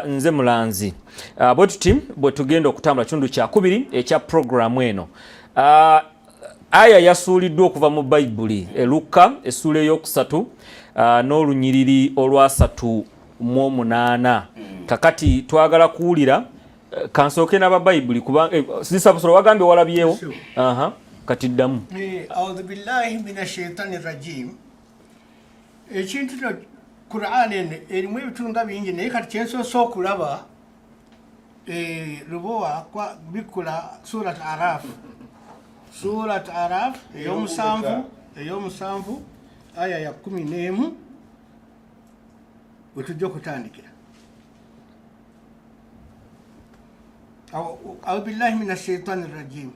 Nze Mulanzi. Bwe tuti bwe tugenda okutambula kitundu kya kubiri ekya programu eno. Aya yasuuliddwa okuva mu Bayibuli Luka essuula ey'okusatu n'olunyiriri olwasatu mu omunaana. Kakati twagala kuwulira kansooke n'aba Bayibuli kubanga Sisabusolo wagambye walabyewo. Kati ddamu. A'udhu billahi minash shaitani rajim. Ekintu kino Qur'an eno erimu ebitundu nga bingi naye kati kyensoose okulaba lubowa kwa bikula Surat Araf. Surat Araf ey'omusanvu aya ya 11 wetujja okutandikira. A'udhu billahi minash shaitani rajim.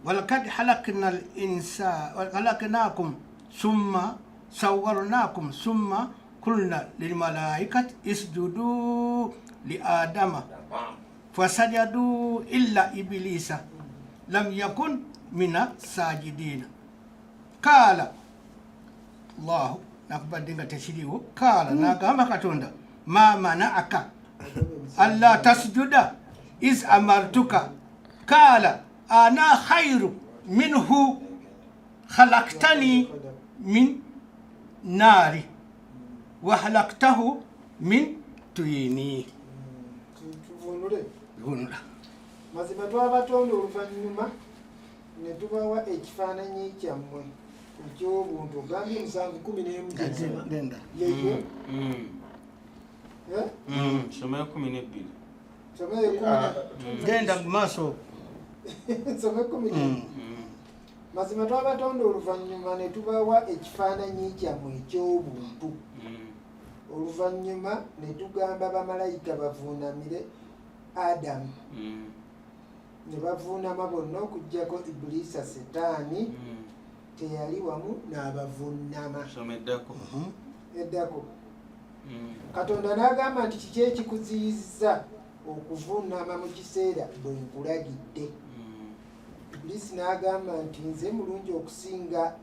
Walaqad halaqnal insana halaqnakum summa sawwarnakum summa qulna lil malaikati isjudu li adama fasajadu illa iblisa lam yakun mina sajidina. Kala Allahu nakubadde nga tekiriwo. Kala n'agamba Katonda ma mana'aka alla tasjuda iz amartuka kala ana khairu minhu khalaqtani min nari wa khalaqtahu min tuyini. Tuvunule. Mazima twabatonda oluvannyuma ne tubawa ekifaananyi kyammwe eky'obuntu. Ogambye 7:11. Genda. Yeyo. Soma 12. Soma 10. Genda mu maaso. Soma 11. Mazima twabatonda oluvannyuma ne tubawa ekifaananyi kyammwe eky'obuntu. Oluvannyuma ne tugamba bamalayika bavuunamire Adamu. Ne bavuunama bonna okuggyako Ibilisa Setaani teyali wamu n'abavuunama. Soma eddako. Eddako. Katonda n'agamba nti kiki ekikuziyiza okuvuunama mu kiseera bwe nkulagidde? Ibilisi n'agamba nti nze mulungi okusinga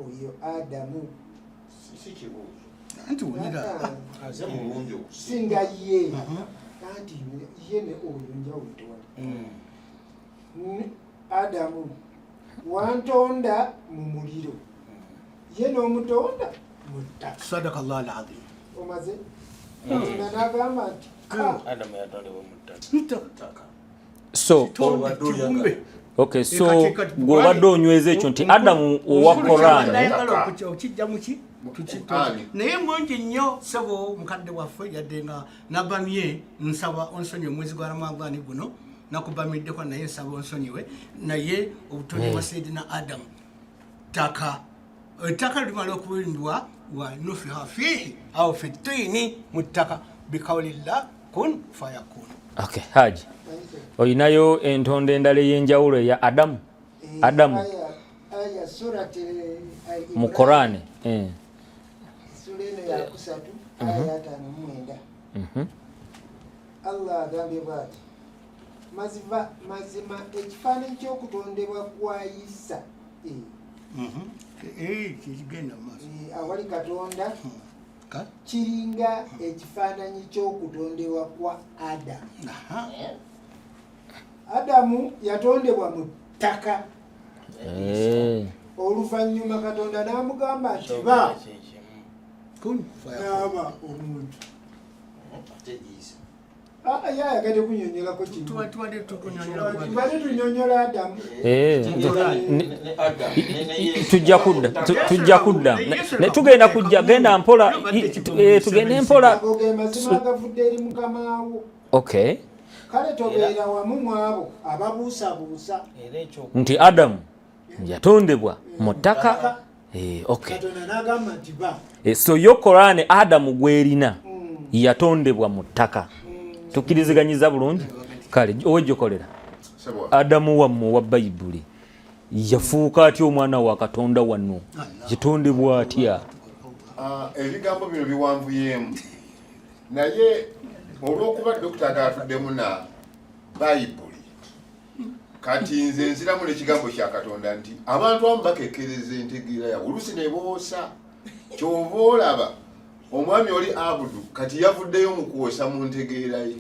oyo Adamu. Si kibuuzo. Anti wulira. Nze mulungi okusinga singa ye. Anti ye ne oyo njawulo tewali. Adamu wantonda mu muliro, ye n'omutonda mu ttaka. Sadakallahu al-azim. Omaze? Katonda n'agamba nti Adamu yatondebwa mu ttaka. So okay, so gw'obadde onyweza ekyo nti Adamu owa Koran okijja muki naye mungi nnyo ssebo mukadde waffe yadde nga nabamye nsaba onsonyiwe omwezi gwa Ramadhani guno nakubamiddeko naye nsaba onsonyiwe naye obutonde bwa Sayyidina Adamu ttaka ettaka limala okuwindwa wa nufiha fihi au fi tini mu ttaka bikawulillah kun fayakun. Okay, Haji oyinayo entonda endala ey'enjawulo eya Adamu? Adamu mu Korani sura eno yakusatu aya 59. Allah agambye bw'ati Mazima ekifaananyi ky'okutondebwa kwa Isa Kigenda mu maaso. Awali Katonda kiringa ekifaananyi ky'okutondebwa kwa Adamu. Adamu yatondebwa mu ttaka. Oluvannyuma Katonda n'amugamba nti ba, n'aba omuntu. Ye ayagadde kunyonyolako kino. Tubadde tukunyonyola ku Tubadde tunyonyola Adamu. Tujja kudda, tujja kudda. Tugenda kujja, genda mpola, tugende mpola. Ago ge mazima agavudde eri Mukama wo. Kale tobeera wamu mu abo ababuusabuusa. Nti Adamu yatondebwa mu ttaka. Okay. Katonda n'agamba nti ba. So yo Korani Adamu gwerina yatondebwa mu ttaka. Tukkiriziganyiza bulungi? Kale owejjokolera Adamu wammwe wa Bayibuli yafuuka atya omwana wa Katonda wano? Yatondebwa atya? Ebigambo bino biwanvuyeemu, naye olw'okuba dokita agatuddemu na Bayibuli, kati nze nziramu n'ekigambo kya Katonda nti abantu abamu bakekkereza entegeera yaabwe, oluusi ne boosa. Kyova olaba omwami oli Abudu kati yavuddeyo mu kwosa mu ntegeera ye,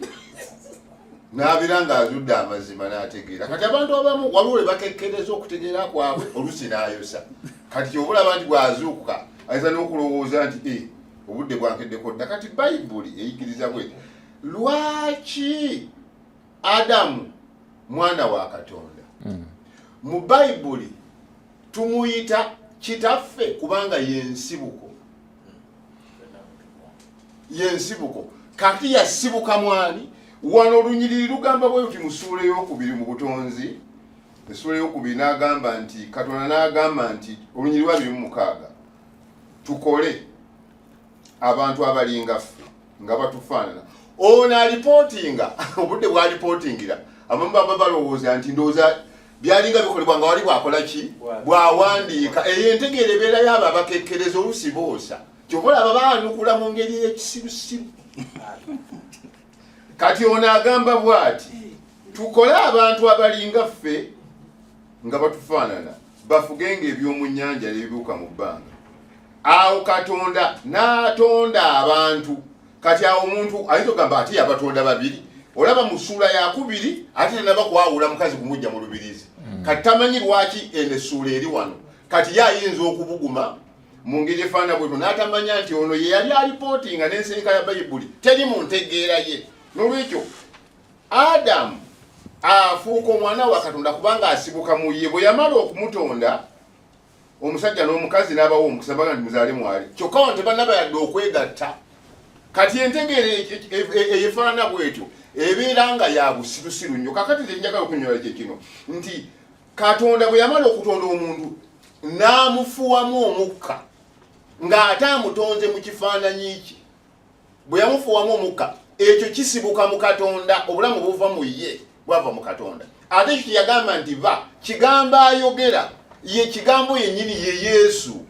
n'abeera ng'azudde amazima n'ategeera. Kati abantu abamu waliwo lwe bakekkereza okutegeera kwabwe, oluusi n'ayosa. Kati kyova olaba nti bw'azuukuka ayinza n'okulowooza nti obudde bwankeddeko dda. Kati Bayibuli eyigiriza bweti: lwaki Adamu mwana wa Katonda? Mu Bayibuli tumuyita kitaffe kubanga yensibuko, yensibuko. Kati yasibuka mwani? Wano olunyiriri lugamba bwe luti mu ssuula ey'okubiri mu Butonzi, essuula ey'okubiri, n'agamba nti Katonda n'agamba nti, olunyiriri lwa 26, tukole abantu abalinga ffe nga batufaanana. Ono alipootinga, obudde bwalipootingira abamu baba balowooza nti ndowooza byalinga bikolebwa nga wali bwakola ki, bwawandiika. Eyo entegeera ebeera yaabo abakekkereza, oluusi boosa. Kyova olaba baanukula mu ngeri ey'ekisirusiru. Kati ono agamba bw'ati: tukole abantu abalinga ffe nga batufaanana, bafugenga eby'omu nnyanja n'ebibuuka mu bbanga. Awo Katonda n'atonda abantu. Kati awo omuntu ayinza okugamba ate yabatonda babiri. Olaba mu ssuula yakubiri ate tanaba kwawula mukazi kumujja mu lubirizi. Kati tamanyi lwaki eno essuula eri wano. Kati ye ayinza okubuguma mu ngeri efaanana bwetyo n'atamanya nti ono ye yali alipootinga n'ensereka ya Bayibuli teri mu ntegeera ye. N'olwekyo Adamu afuuka omwana wa Katonda kubanga asibuka mu ye. Bwe yamala okumutonda omusajja n'omukazi n'abawa omukisa, baga nti muzaale mwali, kyokka wano tebannaba yadde okwegatta. Kati entegeera eyefaanana bwetyo ebeera nga ya busirusiru nnyo. Kakati nze njagala okunyonyola kye kino nti Katonda bwe yamala okutonda omuntu n'amufuwamu omukka ng'ate amutonze mu kifaananyi kye, bwe yamufuwamu omukka, ekyo kisibuka mu Katonda, obulamu buva mu ye, bwava mu Katonda. Ate ekyo kyeyagamba nti ba kigambo ayogera, ye kigambo yennyini, ye Yesu.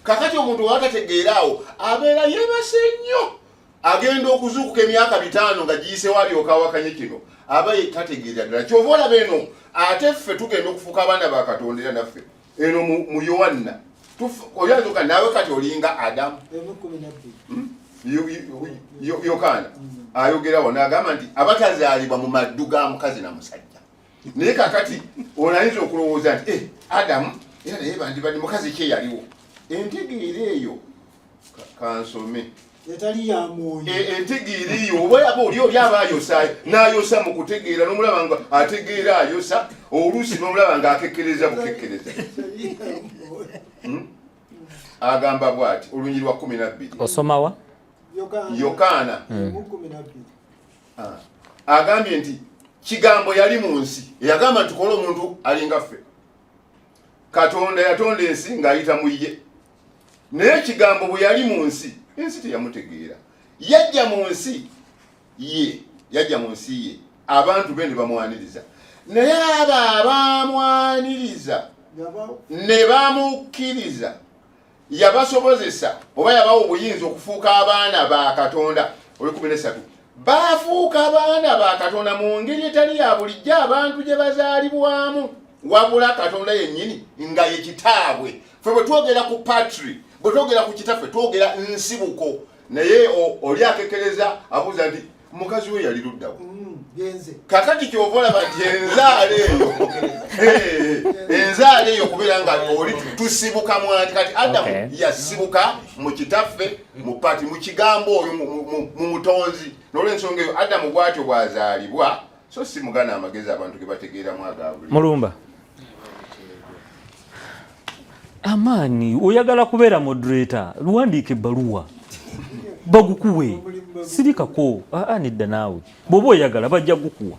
Kakati omuntu waba tategeera awo abeera yeebase nnyo, agenda okuzuukuka emyaka 5 nga giyisewo alyoka awakanye kino, aba tategeera ddala. Kyova olaba eno ate ffe tugenda okufuuka abaana ba Katonda, era naffe eno mu Yowanna oyanzuka naawe kati olinga Adamu. Yokaana ayogerawo n'agamba nti abatazaalibwa mu maddu ga mukazi na musajja. Naye kakati ono ayinza okulowooza nti Adamu era naye bandibadde mukazi ki eyaliwo. Entegeera eyo kansome etali ya mwoyo. Entegeera eyo oba yaba oli oli aba ayosa n'ayosa mu kutegeera, n'omulaba nga ategeera ayosa, oluusi n'omulaba nga akekkereza bukekkereza. Agamba bw'ati olunyiri lwa 12. Osomawa? Yokaana. Agambye nti kigambo yali mu nsi, eyagamba nti tukole omuntu alinga ffe. Katonda yatonda ensi ng'ayita mu ye, naye ekigambo bwe yali mu nsi, ensi teyamutegeera. Yajja mu nsi ye, yajja mu nsi ye, abantu be ne bamwaniriza, naye abo abamwaniriza ne bamukkiriza yabasobozesa oba yabawa obuyinza okufuuka abaana ba Katonda. Olwekumi nesatu. Baafuuka baana ba Katonda mu ngeri etali ya bulijjo abantu gye bazaalibwamu, wabula Katonda yennyini nga ye Kitaabwe. Ffe bwe twogera ku patri, bwe twogera ku Kitaffe, twogera nsibuko. Naye oli akekereza abuuza nti mukazi we yali luddawa? Kakati kyova olaba nti enzaala eyo enzaala eyo okubeera nga oli tusibuka mwanti kati Adamu yasibuka mu Kitaffe, mu pati, mu kigambo oyo, mu mutonzi. N'olwensonga eyo Adamu bwatyo bwazaalibwa, so si mugana amagezi abantu ge bategeeramu agabuli. Mulumba amaani, oyagala kubeera moderator, luwandiika ebbaluwa bagukuwe, sirikako. Aa, nedda, naawe bw'oba oyagala bajja gukuwa.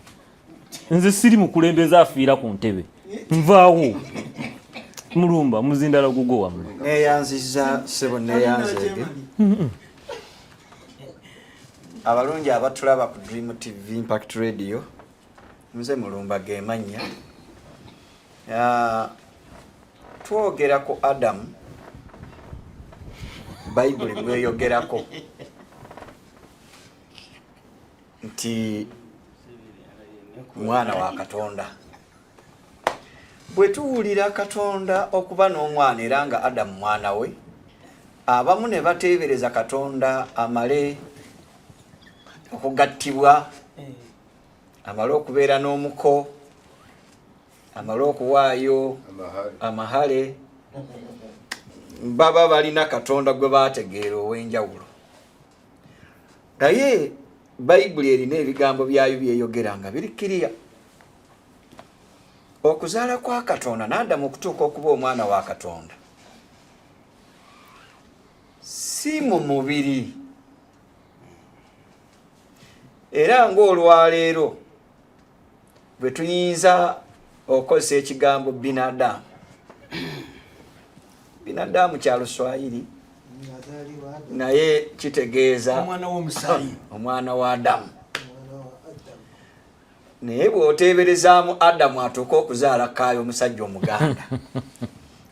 Nze siri mukulembeze afiira ku ntebe, nvaawo. Mulumba muzindala gugo wammwe. Neyanziza ssebo, neyanzeege abalungi abatulaba ku Dream TV, Impact Radio. Nze Mulumba gemannya. Twogera ku Adamu, Bayibuli bweyogerako nti mwana wa Katonda. Bwe tuwulira Katonda okuba n'omwana era nga Adamu mwana we, abamu ne bateebereza Katonda amale okugattibwa, amale okubeera n'omuko, amale okuwaayo amahale, baba balina Katonda gwe bategeera ow'enjawulo. Naye Bayibuli erina ebigambo byayo byeyogera nga biri kiriya. Okuzaala kwa Katonda n'Adamu okutuuka okuba omwana wa Katonda si mu mubiri, era ng'olwaleero bwe tuyinza okukozesa ekigambo binadamu. Binadamu kya Luswayiri, naye kitegeeza omwana w'omusaayi, omwana wa Adamu. Naye bw'oteeberezaamu Adamu atuuka okuzaala Kaayo, omusajja Omuganda,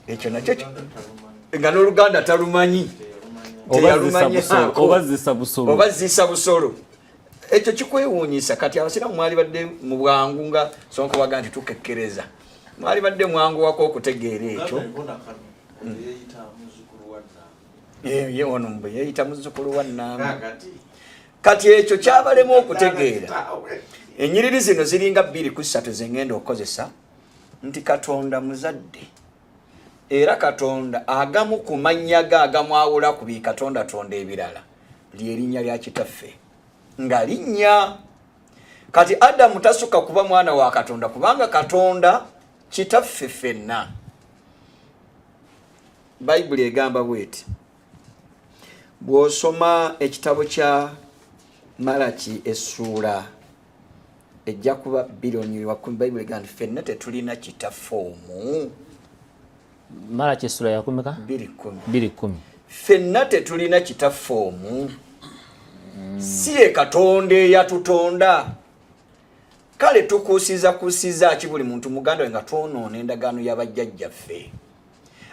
ekyo nakyo nga n'Oluganda talumanyi, oba zisa busolo, ekyo kikwewuunyisa. Kati abasiraamu mwali badde mu bwangu nga sonko baga nti tukekkereza, mwali badde mwanguwako okutegeera ekyo. Ye ono mbu yeeyita muzzukulu wa Nnamba. Kati ekyo kyabalemu okutegeera. Enyiriri zino ziringa 2 ku 3 zengenda okukozesa nti Katonda muzadde, era Katonda agamu ku mannya ge agamwawula ku bikatondatonda ebirala lyerinnya lya Kitaffe nga linnya. Kati Adamu tasukka kuba mwana wa Katonda, kubanga Katonda Kitaffe ffenna. Bayibuli egamba bweti, bw'osoma ekitabo kya Malaki essuula ejja kuba 2:10, Bayibuli egamba nti ffenna tetulina kitaffe omu. Malaki essula yakumeka? 2:10. 2:10. Ffenna tetulina kitaffe omu? Si ye Katonda eyatutonda? Kale tukuusiza kuusiza ki buli muntu muganda we, nga twonoona endagaano y'abajjajjaffe?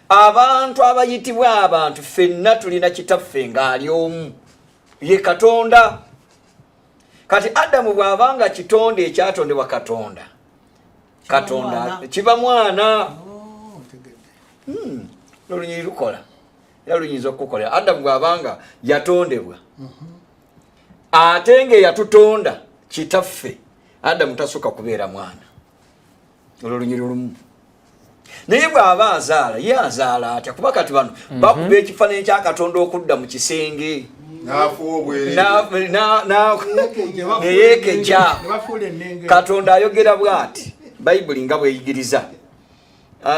Abantu abayitibwa abantu ffenna tulina kitaffe ng'ali omu, ye Katonda. Kati Adamu bw'aba nga kitonde ekyatondebwa Katonda, Katonda kiba mwana. Olunyiri lukola era luyinza okukukolera. Adamu bw'aba nga yatondebwa, ate ng'eyatutonda kitaffe, Adamu tasooka kubeera mwana. Olwo lunyiri lumu. Naye bw'aba azaala, ye azaala atya? Kuba kati bano bakuba ekifaananyi kya Katonda okudda mu kisenge neyeekeja. Katonda ayogera bw'ati, Bayibuli nga bweyigiriza,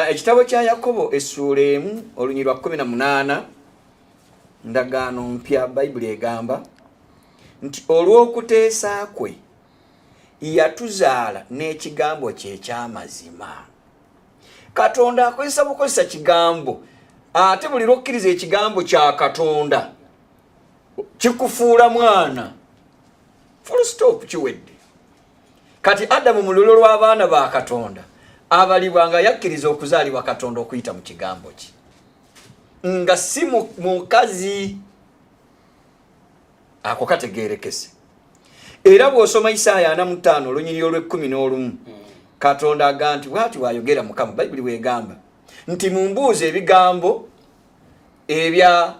ekitabo kya Yakobo essuula 1 olunyi lwa 18, Ndagaano Mpya, Bayibuli egamba nti olw'okuteesa kwe yatuzaala n'ekigambo kye ekyamazima. Katonda akozesa bukozesa kigambo, ate buli lwokkiriza ekigambo kya Katonda kikufuula mwana, full stop, kiwedde. Kati Adamu mu lulo lw'abaana ba Katonda abalibwa nga yakkiriza okuzaalibwa Katonda okuyita mu kigambo kye, nga si mukazi. Ako kategerekese. Era bw'osoma Isaaya 45 olunyiriri olw'ekkumi n'olumu, Katonda agamba nti bw'ati bw'ayogera Mukama, Bayibuli bw'egamba nti mumbuuze ebigambo ebya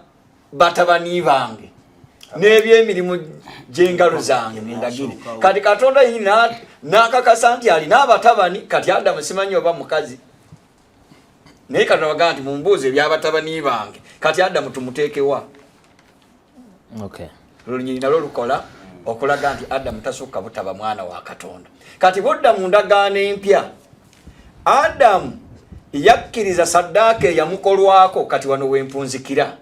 batabani bange n'ebyemirimu gy'engalo zange nendagire. Kati Katonda yenyini n'akakasa nti alina abatabani. Kati Adamu simanyi oba mukazi, naye Katonda bagamba nti mumbuuze ebyabatabani bange. Kati Adamu tumuteekewa? Olunyiri nalwo lukola okulaga nti Adamu tasukka butaba mwana wa Katonda. Kati budda mu ndagaano empya, Adamu yakkiriza saddaaka eyamukolwako. Kati wano wempunzikira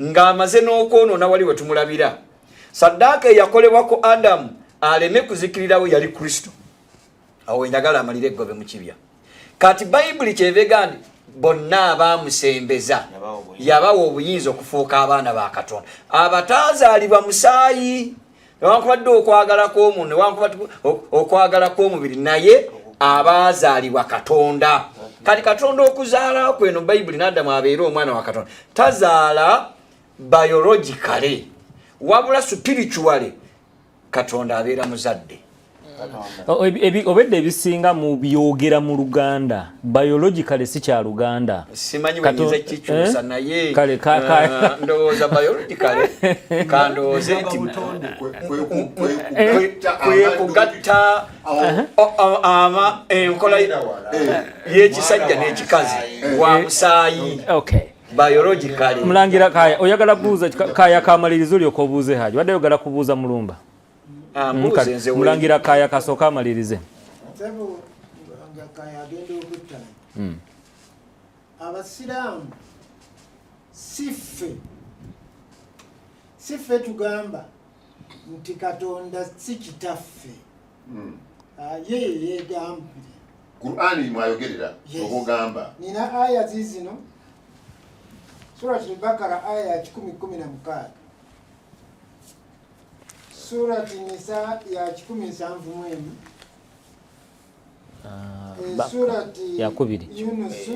ng'amaze n'okwonoona, wali we tumulabira saddaaka eyakolebwa ku Adamu aleme kuzikirirawo yali Kristo. Awo wenjagala amalire eggobe mu kibya. Kati Bayibuli kyevega nti bonna abaamusembeza yabawa obuyinza okufuuka abaana ba Katonda, abataazaalibwa musaayi newankubadde okwagala kw'omuntu newankubadde okwagala kw'omubiri, naye abaazaalibwa Katonda. Kati Katonda okuzaala kweno Bayibuli n'Adamu abeere omwana wa Katonda, tazaala biologically wabula spiritually. Katonda abeera muzadde. Obedda ebisinga mu byogera mu Luganda, biologically si kya Luganda. Simanyi bwenyinza kikyusa. Eh? Naye Kale, ndowooza biologically, kandowooze nti kwe kugatta ama enkola y'ekisajja n'ekikazi wa musaayi. Biologically. Mulangira Kaya, oyagala kubuuza Kaya kamalirizo olyoka obuuze Haji. Wadde oyagala kubuuza Mulumba. Ah, mbuuze nze Mulangira Kaya kasooka amalirize. Sebo, nga Kaya agenda okuttana, abasiraamu si ffe tugamba nti Katonda si kitaffe. Ah, ye yeyegambire. Qur'ani mwayogerera. Yes. Oba ogamba Nina aya zizino, Surat Bakara aya ya 116, Surati Nisa ya 171, Surati Yakubiri. Yunusu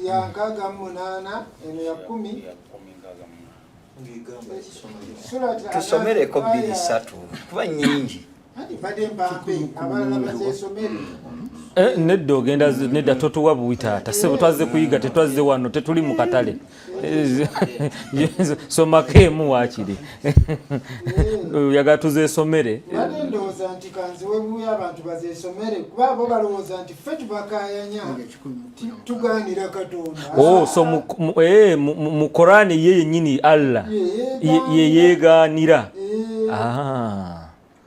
ya 68, eno ya 10. Surati Tusomereko An'am, bbiri ssatu kuba nyingi. Anti mbadde mpampe abalala bazesomere. Eh, nedda ogenda nedda totuwa buwi taata sebo, twazze kuyiga, tetwazze wano, tetuli mu katale. Eh, somako emu waakiri oyagala tuzeesomere. Mbadde ndowooza nti kanziwe buwi abantu bazesomere, kuba bo balowooza nti ffe tubakayanya tugaanira Katonda. Oh, so mu Korani ye yennyini Allah ye yeegaanira. Eh. Ah.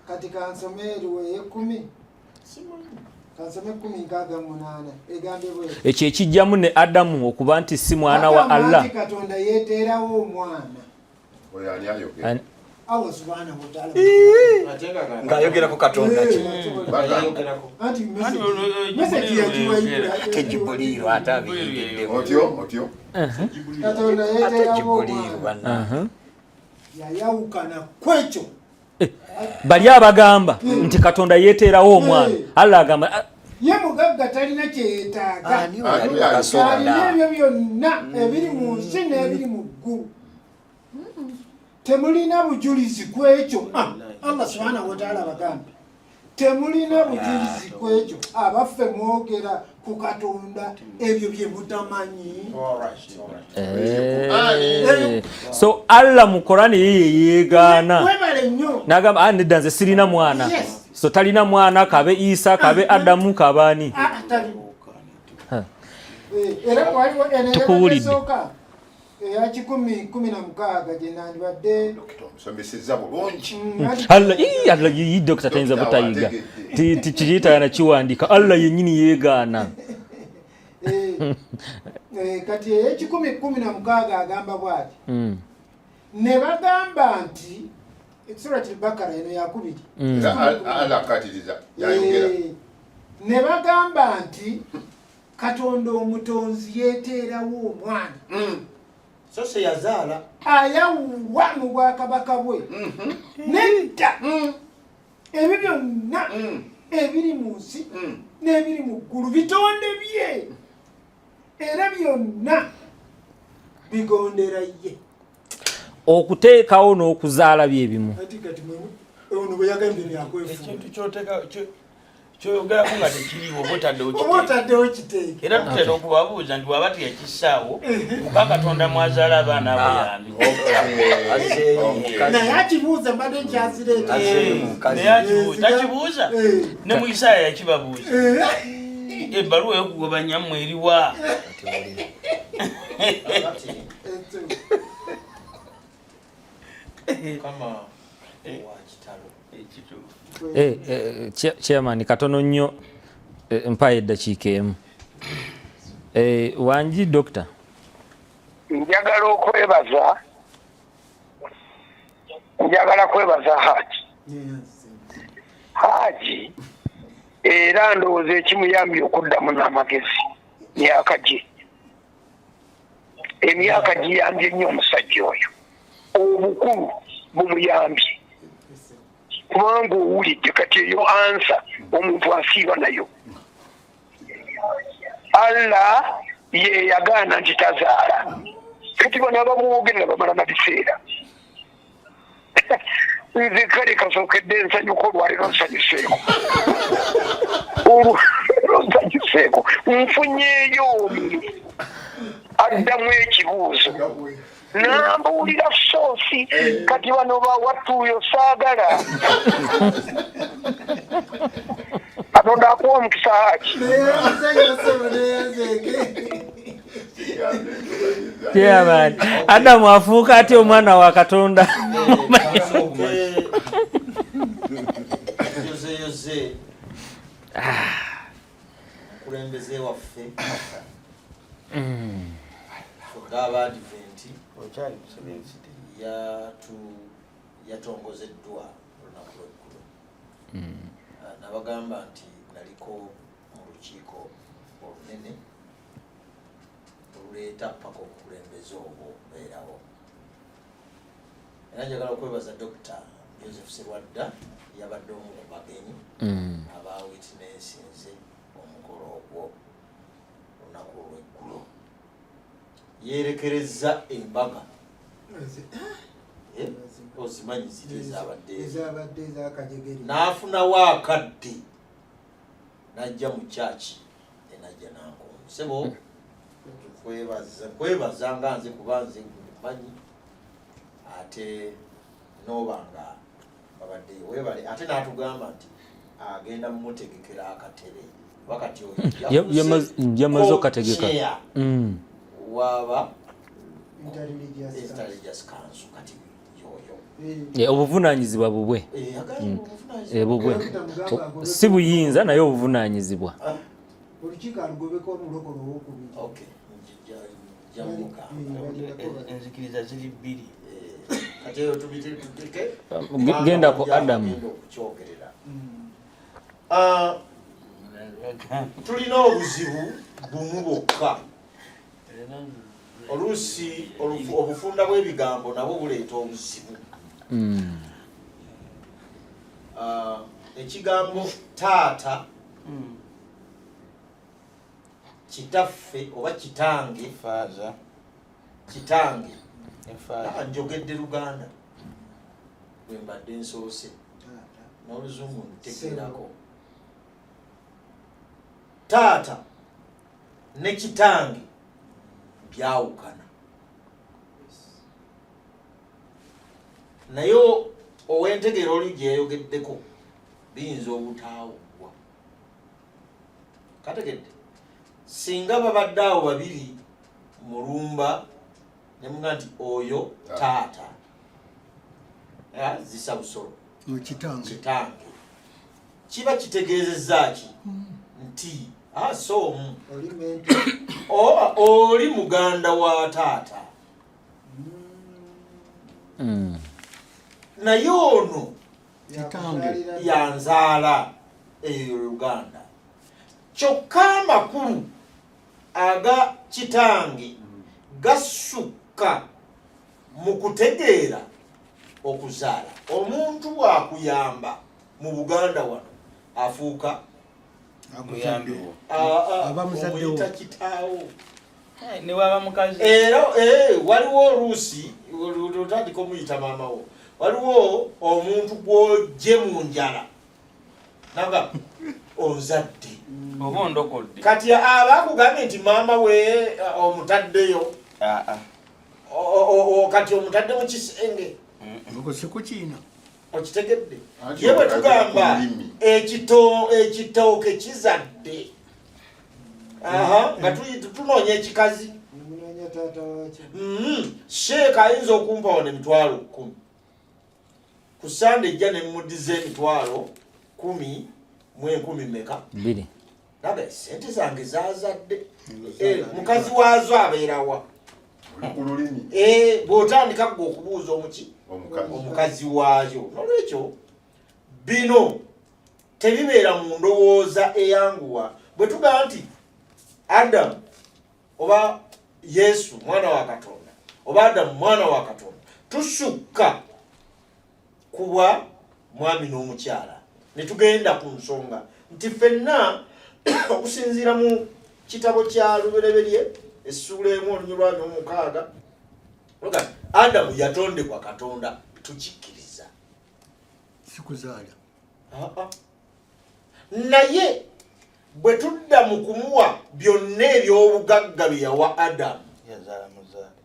Kati kansome eriwo eyekumi, kansome 168, egambye bwe Ekyo ekijjamu ne Adamu okuba nti si mwana wa Bagamba Allah. nti Katonda yeeteerawo omwana. Oyo ani ayogera? Allah subhanahu wataala. Ng'ayogerako Katonda ki? Anti message yagiwayibula. Ate Jibuliiru ate abiyingiddewo. Otyo otyo. Katonda Ate yeeteerawo Jibuliiru omwana. banna. Yayawukana kwekyo. Bali abagamba nti Katonda yeeteerawo omwana, Allah agamba ah, Ye mugagga, talina kyeyetaaga. Ani oyo ali mu kasonda? Alina ebyo byonna ebiri mu nsi n'ebiri mu ggulu. Temulina bujulizi ku ekyo. Ah, Allah subhanahu wataala bagambe, temulina bujulizi ku ekyo, abaffe mwogera ku Katonda ebyo bye mutamanyi. Eh, so Allah mu Korani ye yeegaana. Webale nnyo. N'agamba, ah, nedda, nze sirina mwana. So talina mwana, kabe Isa, kabe Adamu, kabaani. Ah, tali. Eh, era waliwo eno Tukuwulidde. esooka eya 116 gye nandibadde. Omusomesezza bulungi. Allah, ii, Allah yi dokita tayinza butayiga. Kiyitayana kiwandiika Allah yennyini yeegaana. Eh, kati ey'e116 agamba bw'ati, ne bagamba nti, Surati Bakara eno yakubiri. Era Allah akatiriza yayogera. Eh, ne bagamba nti Katonda omutonzi yeeteerawo omwana. So se yazaala. Ayawulwa mu bwakabaka bwe. Nedda, ebyo byonna ebiri mu nsi n'ebiri mu ggulu bitonde bye, era byonna bigondera ye. Okuteekawo n'okuzaala bye bimu. Ekintu kyoteka kyoyogerako nga tekiriwo oba otaddewo kiteeke. Era tutera okubabuuza nti bwaba teyakissaawo muka Katonda mwazaala abaana abo yaani? Naye akibuuza mbadde nkyazireeta. Naye akibuuza, takibuuza ne mu Isaaya yakibabuuza. Ebbaluwa ey'okugoba nyammwe eriwa? Chairman, katono nnyo, mpayo eddakiika emu. Wangi doctor. Njagala okwebaza, njagala kwebaza Haji. Haji era ndowooza ekimuyambye okuddamu n'amagezi myaka gye. Emyaka giyambye nnyo omusajja oyo. Obukulu bumuyambye. Kubanga owulidde kati eyo ansa omuntu asiiba nayo. Allah ye yagaana nti tazaala. Kati bano abamwogerera bamala na biseera. Nze kale kasookedde nsanyuka olwaleero nsanyuseeko. Olwaleero nsanyuseeko. Nfunyeeyo omu addamu ekibuuzo. Nambuulira soosi kati bano bawatuuyo saagala. Katonda akuwa omukisa Haji. Chairman, Adamu afuuka atya omwana wa Katonda? Yozeyoze omukulembeze waffe ng'Abaadiventi yatongozeddwa olunaku lw'eggulo. Nabagamba nti naliko mu lukiiko olunene oluleeta paka obukulembeze obwo okubeerawo. Era njagala okwebaza Dr. Joseph Serwadda, yabadde omu ku bagenyi aba witnessinze omukolo ogwo olunaku olw'eggulo. Yeerekerezza embaga. Ozimanyi ziri ezabadde ezabadde ezakajegere. N'afunawo akadde n'ajja mu kyaki enajja nankumbi. Sebo kwebaza nga nze kuba nze manyi ate n'oba nga babaddeyo weebale, ate n'atugamba nti agenda mumutegekera akatebe wakati oyo yamaze okategeka waba Interreligious Council kati yoyo obuvunaanyizibwa bubwe bubwe si buyinza naye obuvunaanyizibwa. Olukiiko alugobeko omulokole owokubiri. Okay, enzikiriza ziri bbiri. Kati eyo tubiteke genda ku Adamu. Okukyogerera tulina obuzibu bumu bwokka. Oluusi obufunda bw'ebigambo nabwo buleeta obuzibu. Ekigambo taata, kitaffe oba kitange, kitange, njogedde Luganda bwe mbadde nsoose n'oluzungu ntegeerako. Taata ne kitange byawukana, naye ow'entegeera oli gye yayogeddeko biyinza obutaawulwa. Kategedde singa babadde awo babiri mulumba ne muga nti oyo taata zisa busolo kitange, kiba kitegeezezza ki nti so omu oli muganda wa taata, naye ono yanzaala eyo Uganda. Kyokka amakulu aga kitange gasukka mu kutegeera okuzaala. Omuntu bw'akuyamba mu Buganda wano afuuka omuyita kitaawo ne waba mukazi. Era waliwo oluusi Otandika omuyita maama wo. Waliwo omuntu gw'ojje mu njala naga onzadde oba ondokodde. Kati aba akugambye nti maama we omutaddeyo. Kati omutadde mu kisenge. Sikukiina. Okitegedde? Anti Ye bwe okagera tugamba ku lulimi. Ekitooke kizadde. Aha, nga tunoonya ekikazi. Munoonya taata waakyo. Sheeka ayinza okumpa wano 100,000 ku Sande ejja ne muddiza 10,000 mu meka? Bbiri. Naga sente zange zazadde. Mukazi waazo abeerawa? Oli ku lulimi. Bw'otandika gwe okubuuza omuki Omukazi. Omukazi waayo. Nolwekyo bino tebibeera mu ndowooza eyanguwa. Bwe tugamba nti Adamu oba Yesu mwana wa Katonda oba Adamu mwana wa Katonda, tusukka kubwa mwami n'omukyala ne tugenda ku nsonga nti ffenna okusinziira mu kitabo kya Lubereberye essuula 1 olunyiriri lwa 26 luga Adamu yatondebwa Katonda, tukikkiriza. Sikuzaala. Aa. Naye bwe tudda mu kumuwa byonna eby'obugagga bye yawa Adamu, Yazaala muzaale.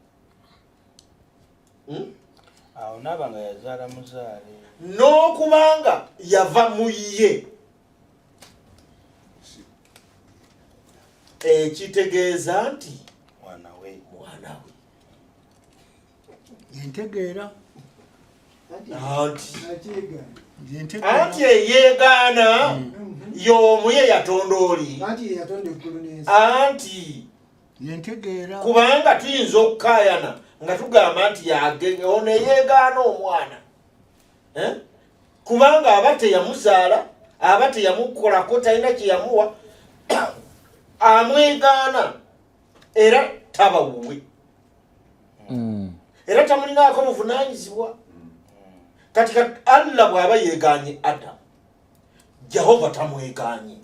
Hmm? Awo naaba nga yazaala muzaale. N'okubanga yava mu ye, ekitegeeza nti mwana we. Mwana we. Entegeera. Anti anti eyeegaana y'omu ye yatonda oli. Anti ye yatonda eggulu n'ensi. Anti Yentegeera. Kubanga tuyinza okukaayana nga tugamba nti ono eyeegaana omwana. Eh? Kubanga aba teyamuzaala, aba teyamukolako, talina kyeyamuwa, amwegaana era taba wuwe era tamulinaako buvunaanyizibwa. Kati Allah bw'aba yeegaanye Adamu, Jehova tamwegaanye.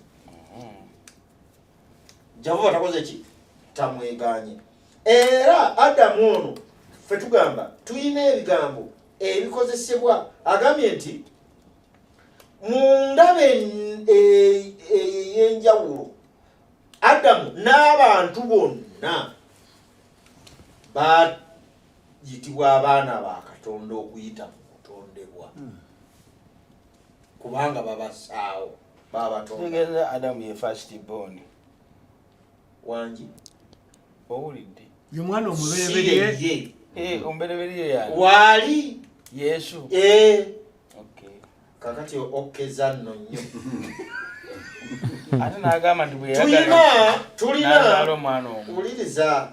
Jehova takoze ki? Tamwegaanye. Era Adamu ono ffe tugamba tulina ebigambo ebikozesebwa. Agambye nti mu ndaba ey'enjawulo Adamu n'abantu bonna bayitibwa abaana ba Katonda okuyita mu kutondebwa, kubanga babasaawo, babatonda. Kitegeeza Adamu ye first born. Wangi? Owulidde? Ye mwana Si omubereberye. ye. Omubereberye yani? Waali. Yesu. Eh. Kakati okkeza nno nnyo. Ate n'agamba nti bwe Tulina tulina n'azaala omwana omu. Wuliriza,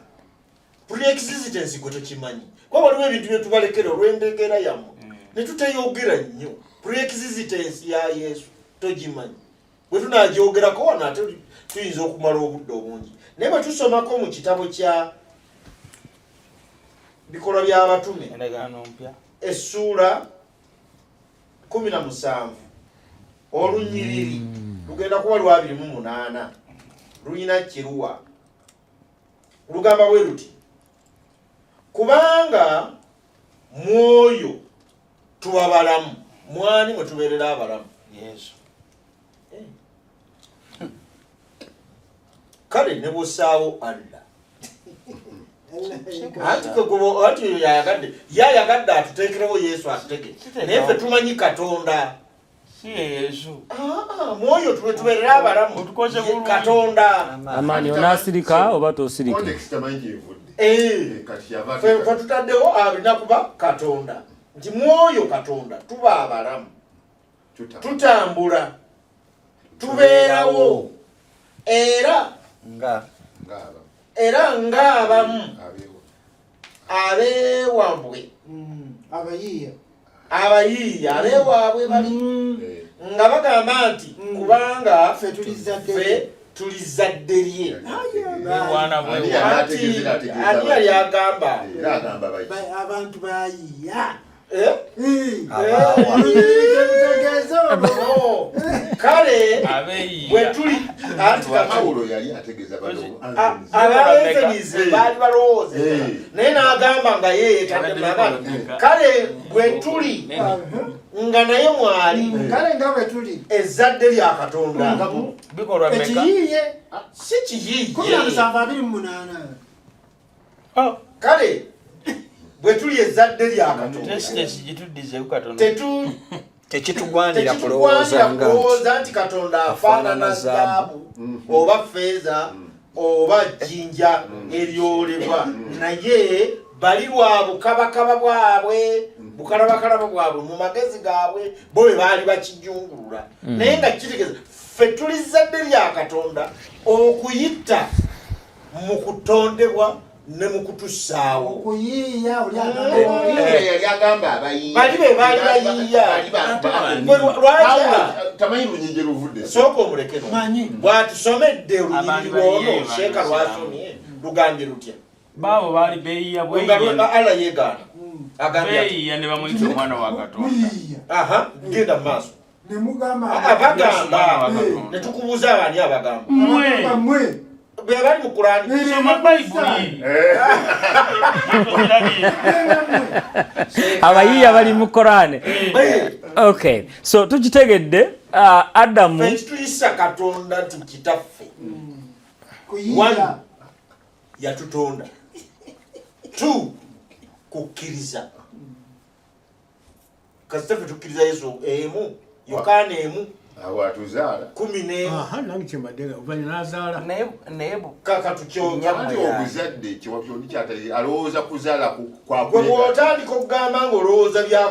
pre-existence gwe tokimanyi, kuba waliwo ebintu byetubalekera olw'endegeera yammwe ne tuteyogera nnyo. Pre-existence ya Yesu togimanyi. Bwe tunagyogerako wano ate tuyinza okumala obudde obungi, naye bwe tusomako mu kitabo kya Bikolwa by'Abatume Endagaano mpya. essuula 17 olunyiriri lugenda kuba lwa 28, lulina kiruwa lugamba bwe luti: kubanga mwoyo tuba balamu. Mwani mwe tubeerera abalamu? Yesu. Kale ne bwosaawo Allah, anti anti oyo yayagadde, yayagadde atuteekerewo Yesu atutege, naye ffe tumanyi Katonda. Si ye Yesu. Ah, mwoyo tube tubeerera abalamu. Otukoze Ye bulungi. Katonda. Amaani onaasirika oba tosirike? Context tamanyi gyevudde. Kati yava Ffe tutaddewo alina kuba Katonda, nti mwoyo Katonda tuba abalamu, tutambula, tubeerawo, era nga ng'abamu era ng'abamu abeewa abeewabwe Abayiiya. Abayiiya abeewaabwe bali nga bagamba nti kubanga Ffe tuli zadde ffe lye. Tuli zadde lye. Bwana bwe. Ani yali ategeeza era ategeeza Ani yali baki? agamba? Era agamba baki? Abantu bayiiya. Eh? Eh? Kale bwetuli Pawulo yali ategeeza abaefenize baali balowooza naye n'agamba nga ye yetadde kale bwetuli nga naye mwali kale nga bwetuli ezzadde lya Katonda ekiyiiye si kiyiiye 1728. Kale bwe tuli ezzadde lya Katonda tekitugwanira kulowooza nti Katonda afaanana zaabu oba ffeeza oba jjinja eryolebwa, naye bali lwa bukabakaba bwabwe, bukalabakalaba bwabwe mu magezi gaabwe bo bwe baali bakijungulula. Naye nga kitegeeza ffe tuli zzadde lya Katonda okuyita mu kutondebwa ne mu kutussaawo. Okuyiiya yali agamba abayiiya bali be baali bayiiya. Tamanyi lunyiriri luvudde. Sooka omuleke bwatusomedde olunyiriri lwono Sheeka lwasomye lugambye lutya? Baabo baali beeyiya. Allah yeegaana Beeyiya ne bamuyita omwana wa Katonda. Aha, genda mu maaso. Nemugamba abagamba ne tukubuuza abaani abagamba? Mmwe bwe bali mu Kurani. Soma Bayibuli. Abayiiya bali mu Korane. Okay, so tukitegedde Adamu Ffe kituyisa Katonda nti kitaffe. One, yatutonda. Two, kukkiriza. Kasita ffe tukkiriza Yesu emu, Yokaana emu Awo atuzaala. 11. Aha, nange kyembadde oluvannyuma n'azaala. Naye Anti obuzadde kyewakyondi kyatali alowooza kuzaala Gwe bw'otandika okugamba ng'olowooza bya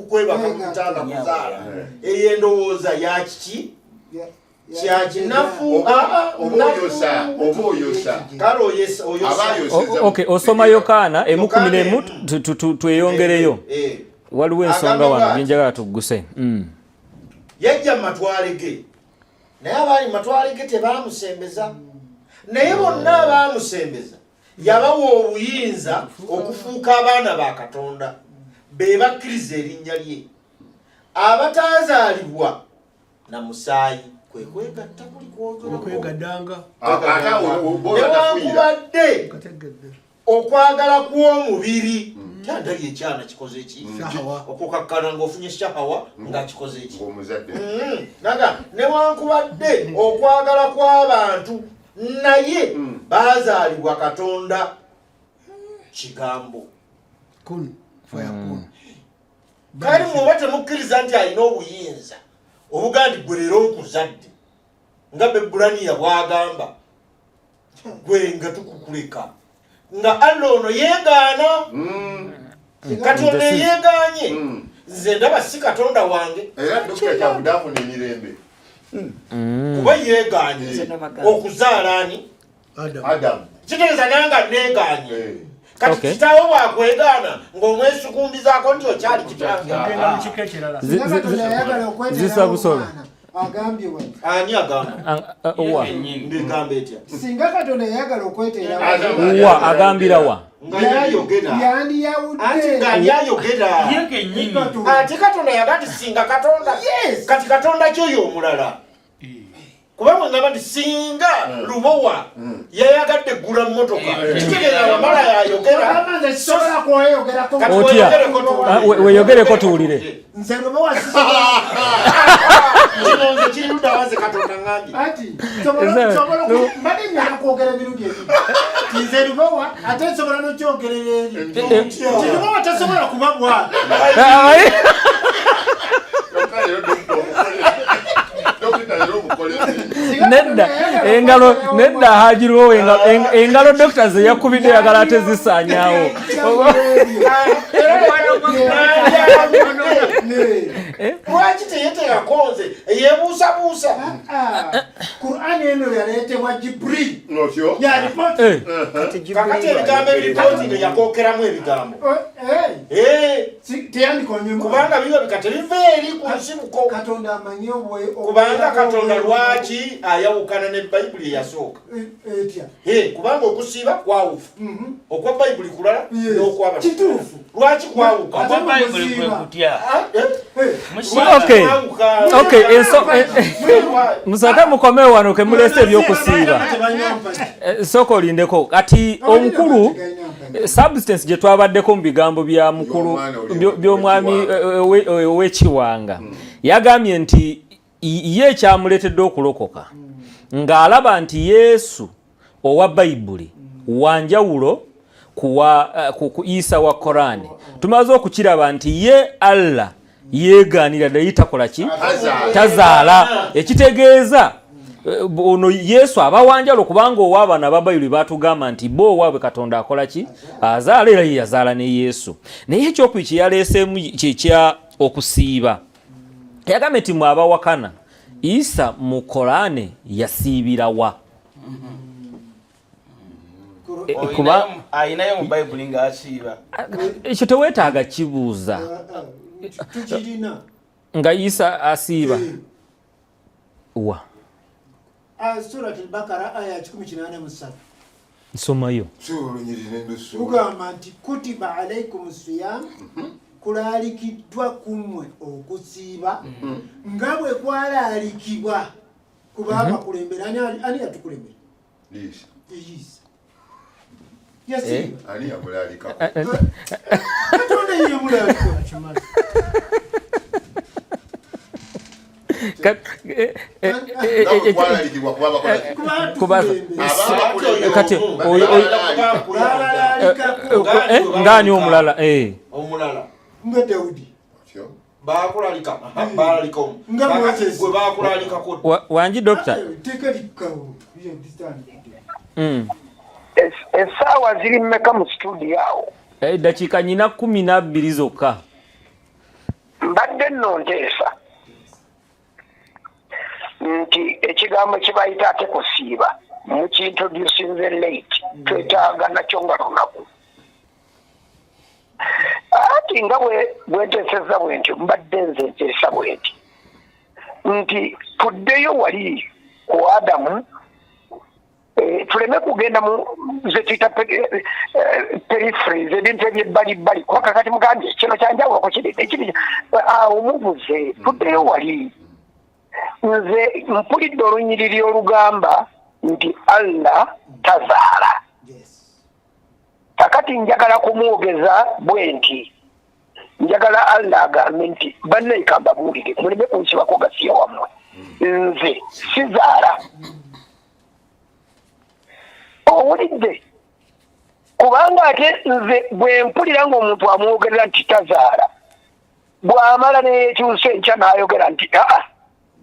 kwebaka mu kitanda kuzaala, eyo endowooza ya kiki? Kyakinafu. Oba oyosa, oba oyosa. Kale oyosa. Okay, osoma Yokaana emu 11, tweyongereyo. Waliwo ensonga wano gyenjagala tugguse. Yajja mu matwale ge, naye abaali mu matwale ge tebaamusembeza, naye bonna abaamusembeza yabawa obuyinza okufuuka abaana ba Katonda, be bakkiriza erinnya lye, abatazaalibwa na musaayi, kwe kwegatta kuli kwogerako. Okwegaddanga. Newankubadde okwagala kw'omubiri kyandali ekyana kikoze ki? Okukakkana ng'ofunye shahawa nga kikoze ki? Omuzadde. Naga newankubadde okwagala kw'abantu, naye baazaalibwa Katonda kigambo. Kun fayakun. Kale mwoba temukkiriza nti alina obuyinza obugaa nti gwe leero nkuzadde, nga Bebulaniya bw'agamba, gwe nga tukukuleka nga Allah ono yeegaana. Kati ono eyeegaanye nze ndaba si Katonda wange. Era dokita kyavudde afuna emirembe. Kuba yeegaanye okuzaala ani? Adamu. Kitegeeza nanga neegaanye. Kati kitaawo bwakwegaana ng'omwesukumbizaako nti okyali kitange. Ogenda mu kika ekirala. Zisa busolo. Agambye wano. Ani agamba? Wa? Ndigamba etya? Singa Katonda yayagala okweteerawo Wa agambira wa? Nga yayogera. Yandiyawudde. Anti nga yayogera. Ate Katonda yaga nti singa Katonda. Kati Katonda kyoyo omulala. Kuba mwe ngamba nti singa Lubowa yayagadde eggula mmotoka, kitegeeza wamala yayogera. Ogamba nze sisobola kweyogerako. Kati Otya? weyogereko tuwulire. Weyogereko tuwulire. Nze Lubowa sisobola. Kino nze kiri ludda wa nze Katonda ngambye. Ati nsobola mbadde nyala kwogera emirundi ebiri. Ti nze Lubowa ate nsobola n'okyogerera eri. Ti Lubowa tasobola kuba bw'atyo. Nedda engalo, nedda Haji Lubowa, engalo dokita ze yakubidde yagala ate zisaanyaawo. Lwaki teyeteekako nze eyebuusabuusa? Qur'an eno yaleetebwa Jibril. Otyo? Ya ripoti. Kakati ebigambo ebiripooti nga yakookeramu ebigambo. Teyandikonyemu. Kubanga birabika tebiva eri ku nsibuko. Katonda amanyi obwe. Kubanga Katonda lwaki ayawukana ne Bayibuli eyasooka? Etya? Kubanga okusiiba kwawufu. Okwa Bayibuli kulala n'okwaba. Kituufu. Lwaki kwawuka? Okwa Bayibuli kwe kutya. Okay. Okay, musooke mukomewo wano ke muleese ebyokusiiba. Sooka olindeko kati omukulu substance gye twabaddeko mu bigambo bya mukulu by'omwami ow'ekiwanga yagambye nti ye ekyamuleetedde okulokoka ng'alaba nti Yesu owa Bayibuli wanjawulo ku Isa wa Korani. Tumaze okukiraba nti ye Allah yeegaanira ddala takola ki, tazaala, ekitegeeza ono Yesu aba wanjawulo kubanga owaabano aba Bayibuli batugamba nti bo owaabwe Katonda akola ki, azaala, era ye yazaala ne Yesu. Naye ekyokubiri kye yaleeseemu kyekya okusiiba. Yagambye nti mwe abawakana Isa mu Korane yasiibirawa? Kuba ayinayo mu Bayibuli ng'asiiba. Ekyo teweetaaga kibuuza. Tukirina. Nga Isa asiiba wa? Surat al-Bakara aya 183. Nsomayo. Kugamba nti kutiba alaikum siyam, kulaalikiddwa kummwe okusiiba nga bwe kwalaalikibwa kuba abakulembera. Ani yatukulembera? Isa. Yasiiba. Ani yamulaalikako? Katonda ye yamulaalika. Kwalalikibwa kuba bakola ki? Kati ng'ani omulala? Omulala nga Dawudi. Bakulalika, balalika omu. Nga Kakati Moses. gwe bakulalikako. Wangi dokita. Teeka likkawo. Essaawa ziri mmeka mu studio awo? Eddakiika nyina 12 zokka. Mbadde nno nteesa nti ekigambo kye bayita ate kusiiba mukiintroducinze late, twetaaga nakyo nga lunaku. Ati nga bwe nteesezza bwe ntyo, mbadde nze nteesa bwe nti nti tuddeyo wali ku Adamu, tuleme kugenda mu ze tuyita peripheries, ebintu ebyebbalibbali, kuba kakati mugambye kino kyanjawulo ku kiri ekiri awo mubuze. Tuddeyo wali. Nze mpulidde olunyiriri olugamba nti Allah tazaala. Kakati njagala kumwogeza bwe nti njagala Allah agambe nti bannaye mbabuulire, muleme kunsibako gasiya wammwe, nze sizaala. Owulidde? Kubanga ate nze bwe mpulira ng'omuntu amwogerera nti tazaala, bw'amala neyekyusa enkya n'ayogera nti aa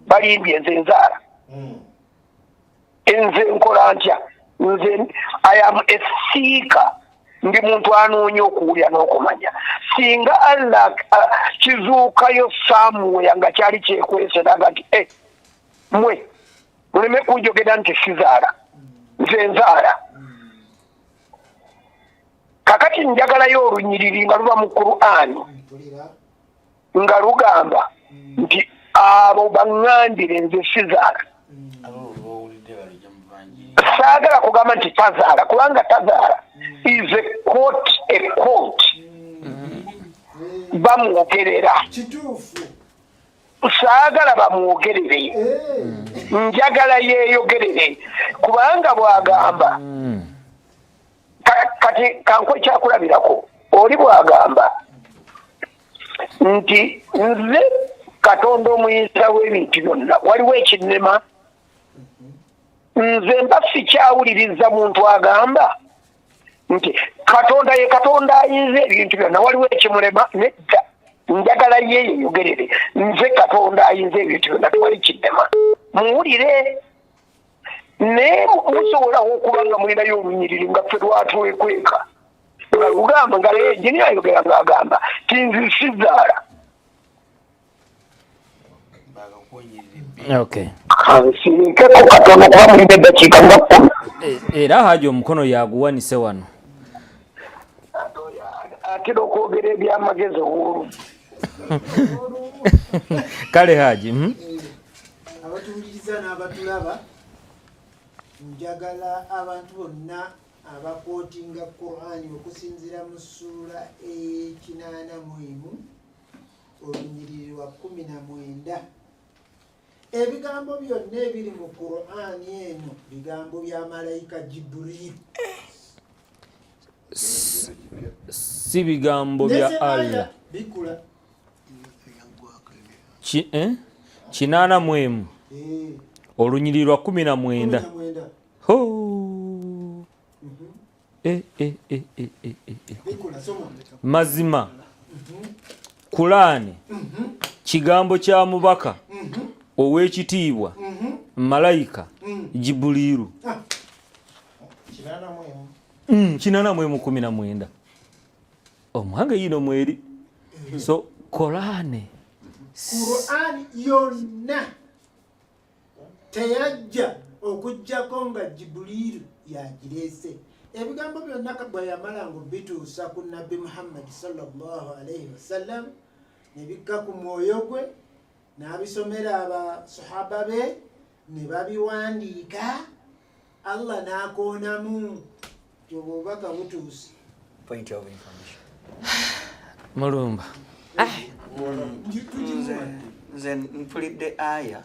balimbye, nze nzaala, nze nkola ntya? Nze I am a seeker, ndi muntu anoonya okuwulira n'okumanya. Singa Allah kizuukayo somewhere nga kyali kyekwese naga nti mwe muleme kunjogera nti sizaala, nze nzaala. Kakati njagalayo olunyiriri nga luba mu Qur'ani nga lugamba nti abo baŋŋambire nze sizaala. Saagala kugamba nti tazaala, kubanga tazaala is a quote, a quote bamwogerera. Saagala bamwogerere, njagala yeeyogerere, kubanga bw'agamba kati kankuwe ekyakulabirako. Oli bw'agamba nti nze Katonda omuyinza w'ebintu byonna, waliwo ekinnema? Nze mba sikyawuliriza muntu agamba nti Katonda ye Katonda ayinza ebintu byonna, waliwo ekimulema? Nedda, njagala ye yeyogerere, nze Katonda ayinza ebintu byonna, tewali kinnema. Muwulire, naye musobola okuba nga mulinayo olunyiriri nga ffe lwatwekweka nga lugamba nga enjini ayogera ng'agamba ti nze sizaala. Kansirikeko katono kuba mulina eddakiika nga 10. Era Haji omukono yaguwanise wano. Atera okwogera ebyamagezi owolu. Kale Haji. Abatuwuliriza n'abatulaba, njagala abantu bonna Abakwotinga Qurani okusinziira mu ssuula ey'ekinaana mu emu, olunyiriri lwa 19, ebigambo byonna ebiri mu Qurani eno bigambo bya malayika Jibuliru. Si bigambo bya Allah. Bikula. Eh? 81, olunyiriri lwa 19. 19. Ho! Eh, eh, eh, eh, eh, eh, eh. Bikula, soma. Mazima Kulaani kigambo kya mubaka ow'ekitiibwa malayika Jibuliiru. 81. 81 19, omwange yino mweri, so Korane. Qurani yonna teyajja okugjako nga Jibuliiru yagireese. Ebigambo byonna bwe yamalanga obituusa ku Nabbi Muhammadi sallallahu alaihi wasallam, ne bikka ku mwoyo gwe, n'abisomera abasahaba be, ne babiwandiika, Allah n'akoonamu ti obwo obubaka butuuse. Point of information. Mulumba. Nze mpulidde aya,